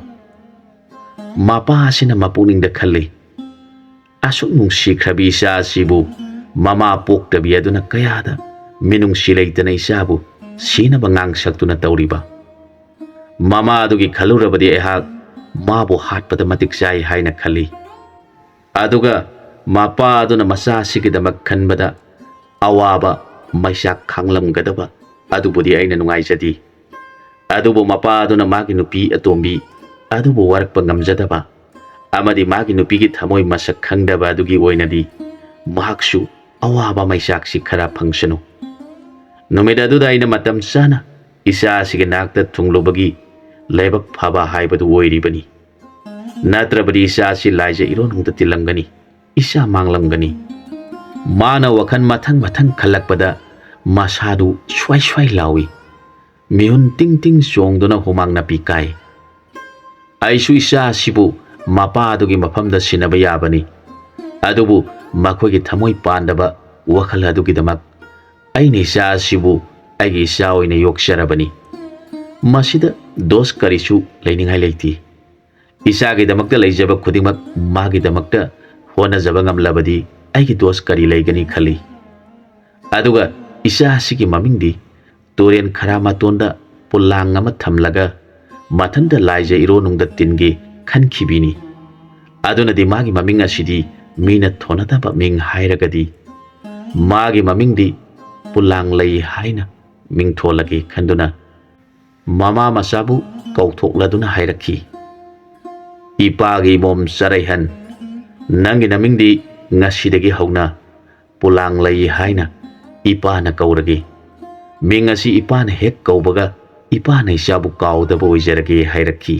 ꯃꯄꯥ ꯑꯁꯤꯅ ꯃꯄꯨꯛꯅꯤꯡꯗ ꯈꯜꯂꯤ, "ꯑꯁꯨꯛ ꯅꯨꯡꯁꯤꯈ꯭ꯔꯕꯤ ꯏꯆꯥ ꯑꯁꯤꯕꯨ ꯃꯃꯥ ꯄꯣꯛꯇꯕꯤ ꯑꯗꯨꯅ ꯀꯌꯥꯗ ꯃꯤꯅꯨꯡꯁꯤ ꯂꯩꯇꯅ ꯏꯆꯥꯕꯨ ꯁꯤꯅꯕ ꯉꯥꯡꯁꯛꯇꯨꯅ ꯇꯧꯔꯤꯕ?" ꯃꯃꯥ ꯑꯗꯨꯒꯤ ꯈꯜꯂꯨꯔꯕꯗꯤ ꯑꯩꯍꯥꯛ ꯃꯥꯕꯨ ꯍꯥꯠꯄꯗ ꯃꯇꯤꯛ ꯆꯥꯏ ꯍꯥꯏꯅ ꯈꯜꯂꯤ꯫ ꯑꯗꯨꯒ ꯃꯄꯥ ꯑꯗꯨꯅ ꯃꯆꯥ ꯑꯁꯤꯒꯤꯗꯃꯛ ꯈꯟꯕꯗ ꯑꯋꯥꯕ ꯃꯩꯆꯥꯛ ꯈꯥꯡꯂꯝꯒꯗꯕ ꯑꯗꯨꯕꯨꯗꯤ ꯑꯩꯅ ꯅꯨꯡꯉꯥꯏꯖꯗꯦ꯫ ꯑꯗꯨꯕꯨ ꯃꯄꯥ ꯑꯗꯨꯅ ꯃꯥꯒꯤ ꯅꯨꯄꯤ ꯑꯇꯣꯝꯕꯤ ꯑꯗꯨꯕꯨ ꯋꯥꯔꯛꯄ ꯉꯝꯖꯗꯕ, ꯑꯃꯗꯤ ꯃꯥꯒꯤ ꯅꯨꯄꯤꯒꯤ ꯊꯃꯣꯏ ꯃꯁꯛ ꯈꯪꯗꯕ ꯑꯗꯨꯒꯤ ꯑꯣꯏꯅꯗꯤ ꯃꯍꯥꯛꯁꯨ ꯑꯋꯥꯕ ꯃꯩꯆꯥꯛꯁꯤ ꯈꯔ ꯐꯪꯁꯅꯨ꯫ ꯅꯨꯃꯤꯠ ꯑꯗꯨꯗ ꯑꯩꯅ ꯃꯇꯝ ꯆꯥꯅ ꯏꯆꯥ ꯑꯁꯤꯒꯤ ꯅꯥꯛꯇ ꯊꯨꯡꯂꯨꯕꯒꯤ ꯂꯥꯏꯕꯛ ꯐꯕ ꯍꯥꯏꯕꯗꯨ ꯑꯣꯏꯔꯤꯕꯅꯤ꯫ ꯅꯠꯇ꯭ꯔꯕꯗꯤ ꯏꯆꯥ ꯑꯁꯤ ꯂꯥꯏꯖ ꯏꯔꯣꯟꯅꯨꯡꯗ ꯇꯤꯜꯂꯝꯒꯅꯤ, ꯏꯆꯥ ꯃꯥꯡꯂꯝꯒꯅꯤ꯫ ꯃꯥꯅ ꯋꯥꯈꯜ ꯃꯊꯪ ꯃꯊꯪ ꯈꯜꯂꯛꯄꯗ ꯃꯁꯥꯗꯨ ꯁ꯭ꯋꯥꯏ ꯁ꯭ꯋꯥꯏ ꯂꯥꯎꯏ꯫ ꯃꯤꯍꯨꯟ ꯇꯤꯡ ꯇꯤꯡ ꯆꯣꯡꯗꯨꯅ ꯍꯨꯃꯥꯡ ꯅꯥꯄꯤ ꯀꯥꯏ꯫ ꯑꯩꯁꯨ ꯏꯆꯥ ꯑꯁꯤꯕꯨ ꯃꯄꯥ ꯑꯗꯨꯒꯤ ꯃꯐꯝꯗ ꯁꯤꯟꯅꯕ ꯌꯥꯕꯅꯤ꯫ ꯑꯗꯨꯕꯨ ꯃꯈꯣꯏꯒꯤ ꯊꯃꯣꯏ ꯄꯥꯟꯗꯕ ꯋꯥꯈꯜ ꯑꯗꯨꯒꯤꯗꯃꯛ ꯑꯩꯅ ꯏꯆꯥ ꯑꯁꯤꯕꯨ ꯑꯩꯒꯤ ꯏꯆꯥ ꯑꯣꯏꯅ ꯌꯣꯛꯆꯔꯕꯅꯤ꯫ ꯃꯁꯤꯗ ꯗꯣꯁ ꯀꯔꯤꯁꯨ ꯂꯩꯅꯤꯡꯉꯥꯏ ꯂꯩꯇꯦ꯫ ꯏꯆꯥꯒꯤꯗꯃꯛꯇ ꯂꯩꯖꯕ ꯈꯨꯗꯤꯡꯃꯛ ꯃꯥꯒꯤꯗꯃꯛꯇ ꯍꯣꯠꯅꯖꯕ ꯉꯝꯂꯕꯗꯤ ꯑꯩꯒꯤ ꯗꯣꯁ ꯀꯔꯤ ꯂꯩꯒꯅꯤ ꯈꯜꯂꯤ꯫ ꯑꯗꯨꯒ ꯏꯆꯥ ꯑꯁꯤꯒꯤ ꯃꯃꯤꯡꯗꯤ ꯇꯨꯔꯦꯟ ꯈꯔꯥ ꯃꯇꯣꯟꯗ ꯄꯨꯂꯥꯡ ꯑꯃ ꯊꯝꯂꯒ ꯃꯊꯟꯇ ꯂꯥꯏꯖ ꯏꯔꯣꯅꯨꯡꯗ ꯇꯤꯟꯒꯦ ꯈꯟꯈꯤꯕꯤꯅꯤ꯫ ꯑꯗꯨꯅꯗꯤ ꯃꯥꯒꯤ ꯃꯃꯤꯡ ꯑꯁꯤꯗꯤ ꯃꯤꯅ ꯊꯣꯟꯅꯗꯕ ꯃꯤꯡ ꯍꯥꯏꯔꯒꯗꯤ ꯃꯥꯒꯤ ꯃꯃꯤꯡꯗꯤ ꯄꯨꯂꯥꯡ ꯂꯩ ꯍꯥꯏꯅ ꯃꯤꯡꯊꯣꯜꯂꯒꯦ ꯈꯟꯗꯨꯅ ꯃꯃꯥ ꯃꯆꯥꯕꯨ ꯀꯧꯊꯣꯛꯂꯗꯨꯅ ꯍꯥꯏꯔꯛꯈꯤ, "ꯏꯄꯥꯒꯤ ꯏꯃꯣꯝ ꯆꯔꯩꯍꯟ, ꯅꯪꯒꯤ ꯅꯃꯤꯡꯗꯤ ꯉꯁꯤꯗꯒꯤ ꯍꯧꯅ ꯄꯨꯂꯥꯡ ꯂꯩ ꯍꯥꯏꯅ ꯏꯄꯥꯅ ꯀꯧꯔꯒꯦ꯫ ꯃꯤꯡ ꯑꯁꯤ ꯏꯄꯥꯅ ꯍꯦꯛ ꯀꯧꯕꯒ ꯏꯄꯥꯅ ꯏꯆꯥꯕꯨ ꯀꯥꯎꯗꯕ ꯑꯣꯏꯖꯔꯒꯦ" ꯍꯥꯏꯔꯛꯈꯤ꯫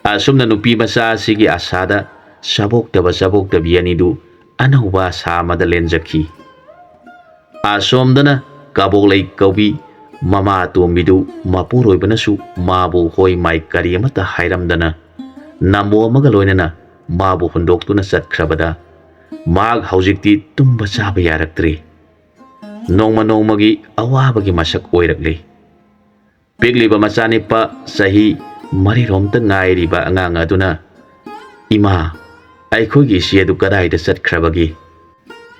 ꯑꯁꯨꯝꯅ ꯅꯨꯄꯤ ꯃꯆꯥ ꯑꯁꯤꯒꯤ ꯑꯁꯥꯗ ꯆꯥꯕꯣꯛꯇꯕ ꯆꯥꯕꯣꯛꯇꯕꯤ ꯑꯅꯤꯗꯨ ꯑꯅꯧꯕ ꯑꯁꯥ ꯑꯃꯗ ꯂꯦꯟꯖꯈꯤ꯫ ꯑꯁꯣꯝꯗꯅ ꯀꯕꯣꯛꯂꯩ ꯀꯧꯕꯤ ꯃꯃꯥ ꯑꯇꯣꯝꯕꯤꯗꯨ ꯃꯄꯨꯔꯣꯏꯕꯅꯁꯨ ꯃꯥꯕꯨ ꯍꯣꯏ ꯃꯥꯏ ꯀꯔꯤ ꯑꯃꯠꯇ ꯍꯥꯏꯔꯝꯗꯅ ꯅꯝꯕꯣ ꯑꯃꯒ ꯂꯣꯏꯅꯅ ꯃꯥꯕꯨ ꯍꯨꯟꯗꯣꯛꯇꯨꯅ ꯆꯠꯈ꯭ꯔꯕꯗ ꯃꯍꯥꯛ ꯍꯧꯖꯤꯛꯇꯤ ꯇꯨꯝꯕ ꯆꯥꯕ ꯌꯥꯔꯛꯇ꯭ꯔꯦ꯫ ꯅꯣꯡꯃ ꯅꯣꯡꯃꯒꯤ ꯑꯋꯥꯕꯒꯤ ꯃꯁꯛ ꯑꯣꯏꯔꯛꯂꯦ꯫ ꯄꯤꯛꯂꯤꯕ ꯃꯆꯥꯅꯤꯄꯥ ꯆꯍꯤ ꯃꯔꯤꯔꯣꯝꯇ ꯉꯥꯏꯔꯤꯕ ꯑꯉꯥꯡ ꯑꯗꯨꯅ, "ꯏꯃꯥ, ꯑꯩꯈꯣꯏꯒꯤ ꯏꯆꯦ ꯑꯗꯨ ꯀꯗꯥꯏꯗ ꯆꯠꯈ꯭ꯔꯕꯒꯦ?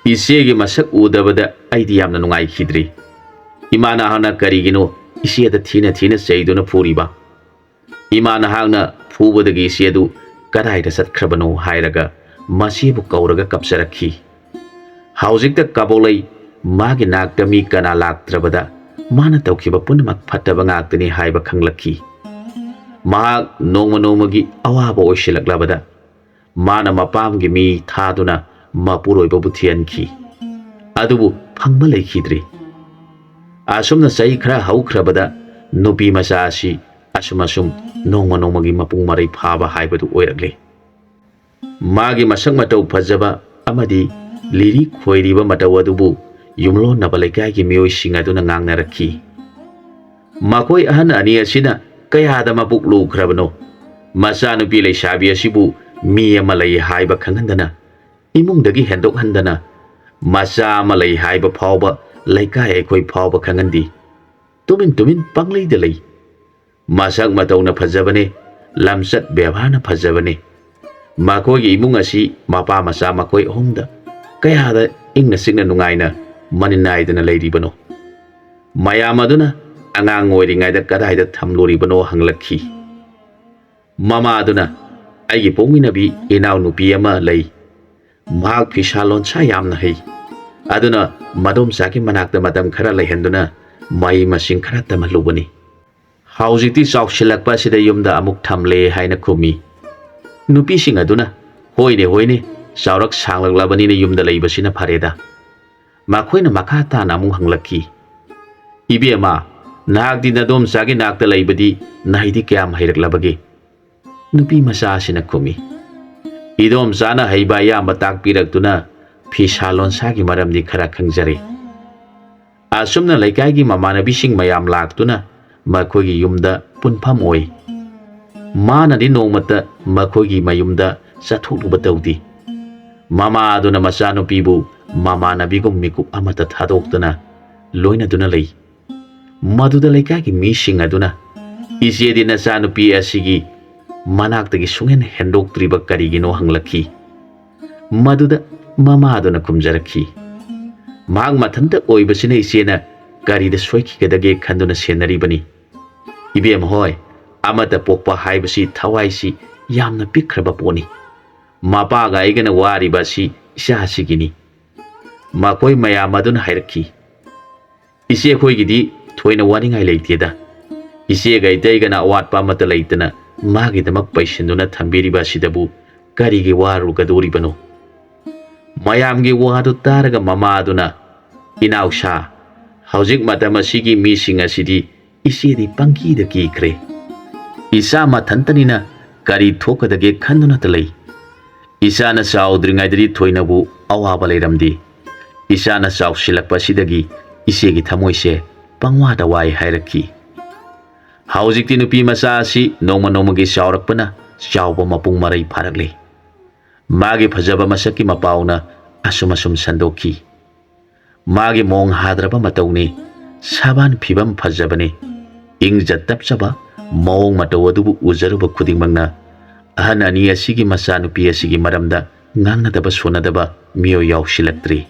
ꯏꯆꯦꯒꯤ ꯃꯁꯛ ꯎꯗꯕꯗ ꯑꯩꯗꯤ ꯌꯥꯝꯅ ꯅꯨꯡꯉꯥꯏꯈꯤꯗ꯭ꯔꯤ꯫ ꯏꯃꯥ ꯅꯍꯥꯛꯅ ꯀꯔꯤꯒꯤꯅꯣ ꯏꯆꯦꯗ ꯊꯤꯅ ꯊꯤꯅ ꯆꯩꯗꯨꯅ ꯐꯨꯔꯤꯕ? ꯏꯃꯥ ꯅꯍꯥꯛꯅ ꯐꯨꯕꯗꯒꯤ ꯏꯆꯦ ꯑꯗꯨ ꯀꯗꯥꯏꯗ ꯆꯠꯈ꯭ꯔꯕꯅꯣ?" ꯍꯥꯏꯔꯒ ꯃꯆꯦꯕꯨ ꯀꯧꯔꯒ ꯀꯞꯆꯔꯛꯈꯤ꯫ ꯍꯧꯖꯤꯛꯇ ꯀꯕꯣꯛꯂꯩ ꯃꯥꯒꯤ ꯅꯥꯛꯇ ꯃꯤ ꯀꯅꯥ ꯂꯥꯛꯇ꯭ꯔꯕꯗ ꯃꯥꯅ ꯇꯧꯈꯤꯕ ꯄꯨꯝꯅꯃꯛ ꯐꯠꯇꯕ ꯉꯥꯛꯇꯅꯤ ꯍꯥꯏꯕ ꯈꯪꯂꯛꯈꯤ꯫ ꯃꯍꯥꯛ ꯅꯣꯡꯃ ꯅꯣꯡꯃꯒꯤ ꯑꯋꯥꯕ ꯑꯣꯏꯁꯤꯜꯂꯛꯂꯕꯗ ꯃꯥꯅ ꯃꯄꯥꯝꯒꯤ ꯃꯤ ꯊꯥꯗꯨꯅ ꯃꯄꯨꯔꯣꯏꯕꯕꯨ ꯊꯤꯍꯟꯈꯤ꯫ ꯑꯗꯨꯕꯨ ꯐꯪꯕ ꯂꯩꯈꯤꯗ꯭ꯔꯤ꯫ ꯑꯁꯨꯝꯅ ꯆꯍꯤ ꯈꯔ ꯍꯧꯈ꯭ꯔꯕꯗ ꯅꯨꯄꯤ ꯃꯆꯥ ꯑꯁꯤ ꯑꯁꯨꯝ ꯑꯁꯨꯝ ꯅꯣꯡꯃ ꯅꯣꯡꯃꯒꯤ ꯃꯄꯨꯡ ꯃꯔꯩ ꯐꯥꯕ ꯍꯥꯏꯕꯗꯨ ꯑꯣꯏꯔꯛꯂꯦ꯫ ꯃꯥꯒꯤ ꯃꯁꯛ ꯃꯇꯧ ꯐꯖꯕ ꯑꯃꯗꯤ ꯂꯤꯔꯤ ꯈꯣꯏꯔꯤꯕ ꯃꯇꯧ ꯑꯗꯨꯕꯨ ꯌꯨꯝꯂꯣꯟꯅꯕ ꯂꯩꯀꯥꯏꯒꯤ ꯃꯤꯑꯣꯏꯁꯤꯡ ꯑꯗꯨꯅ ꯉꯥꯡꯅꯔꯛꯈꯤ꯫ ꯃꯈꯣꯏ ꯑꯍꯟ ꯑꯅꯤ ꯑꯁꯤꯅ ꯀꯌꯥꯗ ꯃꯄꯨꯛ ꯂꯨꯈ꯭ꯔꯕꯅꯣ? ꯃꯆꯥꯅꯨꯄꯤ ꯂꯩꯁꯥꯕꯤ ꯑꯁꯤꯕꯨ ꯃꯤ ꯑꯃ ꯂꯩ ꯍꯥꯏꯕ ꯈꯪꯍꯟꯗꯅ, ꯏꯃꯨꯡꯗꯒꯤ ꯍꯦꯟꯗꯣꯛꯍꯟꯗꯅ, ꯃꯆꯥ ꯑꯃ ꯂꯩ ꯍꯥꯏꯕ ꯐꯥꯎꯕ ꯂꯩꯀꯥꯏ ꯑꯩꯈꯣꯏ ꯐꯥꯎꯕ ꯈꯪꯍꯟꯗꯦ꯫ ꯇꯨꯃꯤꯟ ꯇꯨꯃꯤꯟ ꯄꯪꯂꯩꯗ ꯂꯩ꯫ ꯃꯁꯛ ꯃꯇꯧꯅ ꯐꯖꯕꯅꯦ, ꯂꯝꯆꯠ ꯕꯦꯕꯥꯔꯅ ꯐꯖꯕꯅꯦ꯫ ꯃꯈꯣꯏꯒꯤ ꯏꯃꯨꯡ ꯑꯁꯤ ꯃꯄꯥ ꯃꯆꯥ ꯃꯈꯣꯏ ꯑꯍꯨꯝꯗ ꯀꯌꯥꯗ ꯏꯪꯅ ꯆꯤꯛꯅ ꯅꯨꯡꯉꯥꯏꯅ ꯃꯅꯤꯟ ꯅꯥꯏꯗꯅ ꯂꯩꯔꯤꯕꯅꯣ? ꯃꯌꯥꯝ ꯑꯗꯨꯅ ꯑꯉꯥꯡ ꯑꯣꯏꯔꯤꯉꯩꯗ ꯀꯗꯥꯏꯗ ꯊꯝꯂꯨꯔꯤꯕꯅꯣ ꯍꯪꯂꯛꯈꯤ꯫ ꯃꯃꯥ ꯑꯗꯨꯅ, "ꯑꯩꯒꯤ ꯄꯣꯛꯃꯤꯟꯅꯕꯤ ꯏꯅꯥꯎꯅꯨꯄꯤ ꯑꯃ ꯂꯩ꯫ ꯃꯍꯥꯛ ꯐꯤꯁꯥ ꯂꯣꯟꯁꯥ ꯌꯥꯝꯅ ꯍꯩ꯫ ꯑꯗꯨꯅ ꯃꯗꯣꯝꯆꯥꯒꯤ ꯃꯅꯥꯛꯇ ꯃꯇꯝ ꯈꯔ ꯂꯩꯍꯟꯗꯨꯅ ꯃꯍꯩ ꯃꯁꯤꯡ ꯈꯔ ꯇꯝꯍꯜꯂꯨꯕꯅꯤ꯫ ꯍꯧꯖꯤꯛꯇꯤ ꯆꯥꯎꯁꯤꯜꯂꯛꯄ ꯑꯁꯤꯗ ꯌꯨꯝꯗ ꯑꯃꯨꯛ ꯊꯝꯂꯦ" ꯍꯥꯏꯅ ꯈꯨꯝꯃꯤ꯫ ꯅꯨꯄꯤꯁꯤꯡ ꯑꯗꯨꯅ, "ꯍꯣꯏꯅꯦ, ꯍꯣꯏꯅꯦ, ꯆꯥꯎꯔꯛ ꯁꯥꯡꯂꯛꯂꯕꯅꯤꯅ ꯌꯨꯝꯗ ꯂꯩꯕꯁꯤꯅ ꯐꯔꯦꯗ"꯫ ꯃꯈꯣꯏꯅ ꯃꯈꯥ ꯇꯥꯅ ꯑꯃꯨꯛ ꯍꯪꯂꯛꯈꯤ, "ꯏꯕꯦꯝꯃ, ꯅꯍꯥꯛꯇꯤ ꯅꯗꯣꯝꯆꯥꯒꯤ ꯅꯥꯛꯇ ꯂꯩꯕꯗꯤ ꯅꯍꯩꯗꯤ ꯀꯌꯥꯝ ꯍꯩꯔꯛꯂꯕꯒꯦ?" ꯅꯨꯄꯤ ꯃꯆꯥ ꯑꯁꯤꯅ ꯈꯨꯝꯃꯤ, "ꯏꯗꯣꯝꯆꯥꯅ ꯍꯩꯕ ꯑꯌꯥꯝꯕ ꯇꯥꯛꯄꯤꯔꯛꯇꯨꯅ ꯐꯤꯁꯥ ꯂꯣꯟꯁꯥꯒꯤ ꯃꯔꯝꯗꯤ ꯈꯔ ꯈꯪꯖꯔꯦ"꯫ ꯑꯁꯨꯝꯅ ꯂꯩꯀꯥꯏꯒꯤ ꯃꯃꯥꯟꯅꯕꯤꯁꯤꯡ ꯃꯌꯥꯝ ꯂꯥꯛꯇꯨꯅ ꯃꯈꯣꯏꯒꯤ ꯌꯨꯝꯗ ꯄꯨꯟꯐꯝ ꯑꯣꯏ꯫ ꯃꯥꯅꯗꯤ ꯅꯣꯡꯃꯇ ꯃꯈꯣꯏꯒꯤ ꯃꯌꯨꯝꯗ ꯆꯠꯊꯣꯛꯂꯨꯕ ꯇꯧꯗꯦ꯫ ꯃꯃꯥ ꯑꯗꯨꯅ ꯃꯆꯥꯅꯨꯄꯤꯕꯨ ꯃꯃꯥꯟꯅꯕꯤꯒꯨꯝ ꯃꯤꯀꯨꯞ ꯑꯃꯠꯇ ꯊꯥꯗꯣꯛꯇꯅ ꯂꯣꯏꯅꯗꯨꯅ ꯂꯩ꯫ ꯃꯗꯨꯗ ꯂꯩꯀꯥꯏꯒꯤ ꯃꯤꯁꯤꯡ ꯑꯗꯨꯅ, "ꯏꯆꯦꯗꯤ ꯅꯆꯥꯅꯨꯄꯤ ꯑꯁꯤꯒꯤ ꯃꯅꯥꯛꯇꯒꯤ ꯁꯨꯡꯍꯦꯟ ꯍꯦꯟꯗꯣꯛꯇ꯭ꯔꯤꯕ ꯀꯔꯤꯒꯤꯅꯣ?" ꯍꯪꯂꯛꯈꯤ꯫ ꯃꯗꯨꯗ ꯃꯃꯥ ꯑꯗꯨꯅ ꯈꯨꯝꯖꯔꯛꯈꯤ, "ꯃꯍꯥꯛ ꯃꯊꯟꯇ ꯑꯣꯏꯕꯁꯤꯅ ꯏꯆꯦꯅ ꯀꯔꯤꯗ ꯁꯣꯏꯈꯤꯒꯗꯒꯦ ꯈꯟꯗꯨꯅ ꯁꯦꯟꯅꯔꯤꯕꯅꯤ꯫ ꯏꯕꯦꯝ ꯍꯣꯏ, ꯑꯃꯠꯇ ꯄꯣꯛꯄ ꯍꯥꯏꯕꯁꯤ ꯊꯋꯥꯏꯁꯤ ꯌꯥꯝꯅ ꯄꯤꯛꯈ꯭ꯔꯕ ꯄꯣꯠꯅꯤ꯫ ꯃꯄꯥꯒ ꯑꯩꯒꯅ ꯋꯥꯔꯤꯕ ꯑꯁꯤ ꯏꯆꯥꯁꯤꯒꯤꯅꯤ"꯫ ꯃꯈꯣꯏ ꯃꯌꯥꯝ ꯑꯗꯨꯅ ꯍꯥꯏꯔꯛꯈꯤ, "ꯏꯆꯦ, ꯑꯩꯈꯣꯏꯒꯤꯗꯤ ꯊꯣꯏꯅ ꯋꯥꯅꯤꯡꯉꯥꯏ ꯂꯩꯇꯦꯗ꯫ ꯏꯆꯦꯒ ꯏꯇꯩꯒꯅ ꯑꯋꯥꯠꯄ ꯑꯃꯠꯇ ꯂꯩꯇꯅ ꯃꯥꯒꯤꯗꯃꯛ ꯄꯩꯁꯤꯟꯗꯨꯅ ꯊꯝꯕꯤꯔꯤꯕ ꯑꯁꯤꯗꯕꯨ ꯀꯔꯤꯒꯤ ꯋꯥꯔꯨꯒꯗꯧꯔꯤꯕꯅꯣ? ꯃꯌꯥꯝꯒꯤ ꯋꯥꯗꯨ ꯇꯥꯔꯒ ꯃꯃꯥꯗꯨꯅ, "ꯏꯅꯥꯎꯁꯥ, ꯍꯧꯖꯤꯛ ꯃꯇꯝ ꯑꯁꯤꯒꯤ ꯃꯤꯁꯤꯡ ꯑꯁꯤꯗꯤ ꯏꯆꯦꯗꯤ ꯄꯪꯀꯤꯗ ꯀꯤꯈ꯭ꯔꯦ꯫ ꯏꯆꯥ ꯃꯊꯟꯇꯅꯤꯅ ꯀꯔꯤ ꯊꯣꯛꯀꯗꯒꯦ ꯈꯟꯗꯨꯅꯇ ꯂꯩ꯫ ꯏꯆꯥꯅ ꯆꯥꯎꯗ꯭ꯔꯤꯉꯩꯗꯗꯤ ꯊꯣꯏꯅꯕꯨ ꯑꯋꯥꯕ ꯂꯩꯔꯝꯗꯦ꯫ ꯏꯆꯥꯅ ꯆꯥꯎꯁꯤꯜꯂꯛꯄ ꯑꯁꯤꯗꯒꯤ ꯏꯆꯦꯒꯤ ꯊꯃꯣꯏꯁꯦ ꯄꯪꯋꯥꯗ ꯋꯥꯏ" ꯍꯥꯏꯔꯛꯈꯤ꯫ ꯍꯧꯖꯤꯛꯇꯤ ꯅꯨꯄꯤ ꯃꯆꯥ ꯑꯁꯤ ꯅꯣꯡꯃ ꯅꯣꯡꯃꯒꯤ ꯆꯥꯎꯔꯛꯄꯅ ꯆꯥꯎꯕ ꯃꯄꯨꯡ ꯃꯔꯩ ꯐꯥꯔꯛꯂꯦ꯫ ꯃꯥꯒꯤ ꯐꯖꯕ ꯃꯁꯛꯀꯤ ꯃꯄꯥꯎꯅ ꯑꯁꯨꯝ ꯑꯁꯨꯝ ꯁꯟꯗꯣꯛꯈꯤ꯫ ꯃꯥꯒꯤ ꯃꯑꯣꯡ ꯍꯥꯗ꯭ꯔꯕ ꯃꯇꯧꯅꯤ, ꯁꯥꯕꯥꯟ ꯐꯤꯕꯝ ꯐꯖꯕꯅꯤ, ꯏꯪꯖ ꯇꯞꯆꯕ ꯃꯑꯣꯡ ꯃꯇꯧ ꯑꯗꯨꯕꯨ ꯎꯖꯔꯨꯕ ꯈꯨꯗꯤꯡꯃꯛꯅ ꯑꯍꯟ ꯑꯅꯤ ꯑꯁꯤꯒꯤ ꯃꯆꯥꯅꯨꯄꯤ ꯑꯁꯤꯒꯤ ꯃꯔꯝꯗ ꯉꯥꯡꯅꯗꯕ ꯁꯣꯟꯅꯗꯕ ꯃꯤꯑꯣꯏ ꯌꯥꯎꯁꯤꯜꯂꯛꯇ꯭ꯔꯤ꯫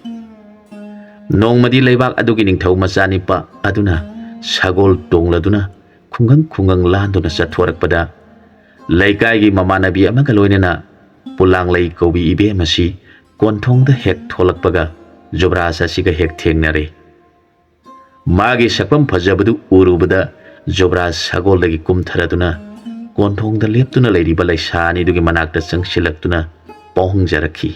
ꯅꯣꯡꯃꯗꯤ ꯂꯩꯕꯥꯛ ꯑꯗꯨꯒꯤ ꯅꯤꯡꯊꯧ ꯃꯆꯥꯅꯤꯄꯥ ꯑꯗꯨꯅ ꯁꯒꯣꯜ ꯇꯣꯡꯂꯗꯨꯅ ꯈꯨꯡꯒꯪ ꯈꯨꯡꯒꯪ ꯂꯥꯟꯗꯨꯅ ꯆꯠꯊꯣꯔꯛꯄꯗ, ꯂꯩꯀꯥꯏꯒꯤ ꯃꯃꯥꯟꯅꯕꯤ ꯑꯃꯒ ꯂꯣꯏꯅꯅ ꯄꯨꯂꯥꯡꯂꯩ ꯀꯧꯕꯤ ꯏꯕꯦꯝ ꯑꯁꯤ ꯀꯣꯟꯊꯣꯡꯗ ꯍꯦꯛ ꯊꯣꯛꯂꯛꯄꯒ ꯖꯨꯕ꯭ꯔꯥꯖ ꯑꯁꯤꯒ ꯍꯦꯛ ꯊꯦꯡꯅꯔꯦ꯫ ꯃꯥꯒꯤ ꯁꯛꯐꯝ ꯐꯖꯕꯗꯨ ꯎꯔꯨꯕꯗ ꯖꯨꯕ꯭ꯔꯥꯖ ꯁꯒꯣꯜꯗꯒꯤ ꯀꯨꯝꯊꯔꯗꯨꯅ ꯀꯣꯟꯊꯣꯡꯗ ꯂꯦꯞꯇꯨꯅ ꯂꯩꯔꯤꯕ ꯂꯩꯁꯥ ꯑꯅꯤꯗꯨꯒꯤ ꯃꯅꯥꯛꯇ ꯆꯪꯁꯤꯜꯂꯛꯇꯨꯅ ꯄꯥꯎꯍꯪꯖꯔꯛꯈꯤ꯫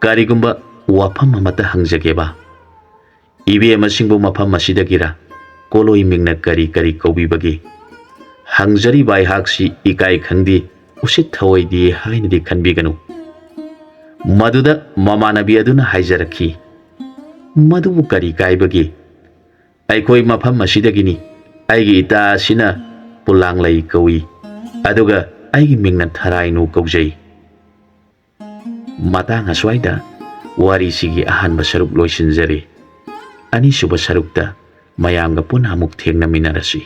"ꯀꯔꯤꯒꯨꯝꯕ ꯋꯥꯐꯝ ꯑꯃꯠꯇ ꯍꯪꯖꯒꯦꯕ꯫ ꯏꯕꯦꯝꯃꯁꯤꯡꯕꯨ ꯃꯐꯝ ꯑꯁꯤꯗꯒꯤꯔ? ꯀꯣꯂꯣꯏ ꯃꯤꯡꯅ ꯀꯔꯤ ꯀꯔꯤ ꯀꯧꯕꯤꯕꯒꯦ? ꯍꯪꯖꯔꯤꯕ ꯑꯩꯍꯥꯛꯁꯤ ꯏꯀꯥꯏ ꯈꯪꯗꯦ, ꯎꯁꯤꯠ ꯊꯑꯣꯏꯗꯦ ꯍꯥꯏꯅꯗꯤ ꯈꯟꯕꯤꯒꯅꯨ꯫" ꯃꯗꯨꯗ ꯃꯃꯥꯟꯅꯕꯤ ꯑꯗꯨꯅ ꯍꯥꯏꯖꯔꯛꯈꯤ, "ꯃꯗꯨꯕꯨ ꯀꯔꯤ ꯀꯥꯏꯕꯒꯦ? ꯑꯩꯈꯣꯏ ꯃꯐꯝ ꯑꯁꯤꯗꯒꯤꯅꯤ꯫ ꯑꯩꯒꯤ ꯏꯇꯥ ꯑꯁꯤꯅ ꯄꯨꯂꯥꯡꯂꯩ ꯀꯧꯏ, ꯑꯗꯨꯒ ꯑꯩꯒꯤ ꯃꯤꯡꯅ ꯊꯔꯥꯏꯅꯨ ꯀꯧꯖꯩ꯫" ꯃꯇꯥꯡ ꯑꯁ꯭ꯋꯥꯏꯗ ꯋꯥꯔꯤꯁꯤꯒꯤ ꯑꯍꯥꯟꯕ ꯁꯔꯨꯛ ꯂꯣꯏꯁꯤꯟꯖꯔꯦ꯫ ꯑꯅꯤꯁꯨꯕ ꯁꯔꯨꯛꯇ ꯃꯌꯥꯝꯒ ꯄꯨꯟꯅ ꯑꯃꯨꯛ ꯊꯦꯡꯅꯃꯤꯟꯅꯔꯁꯤ꯫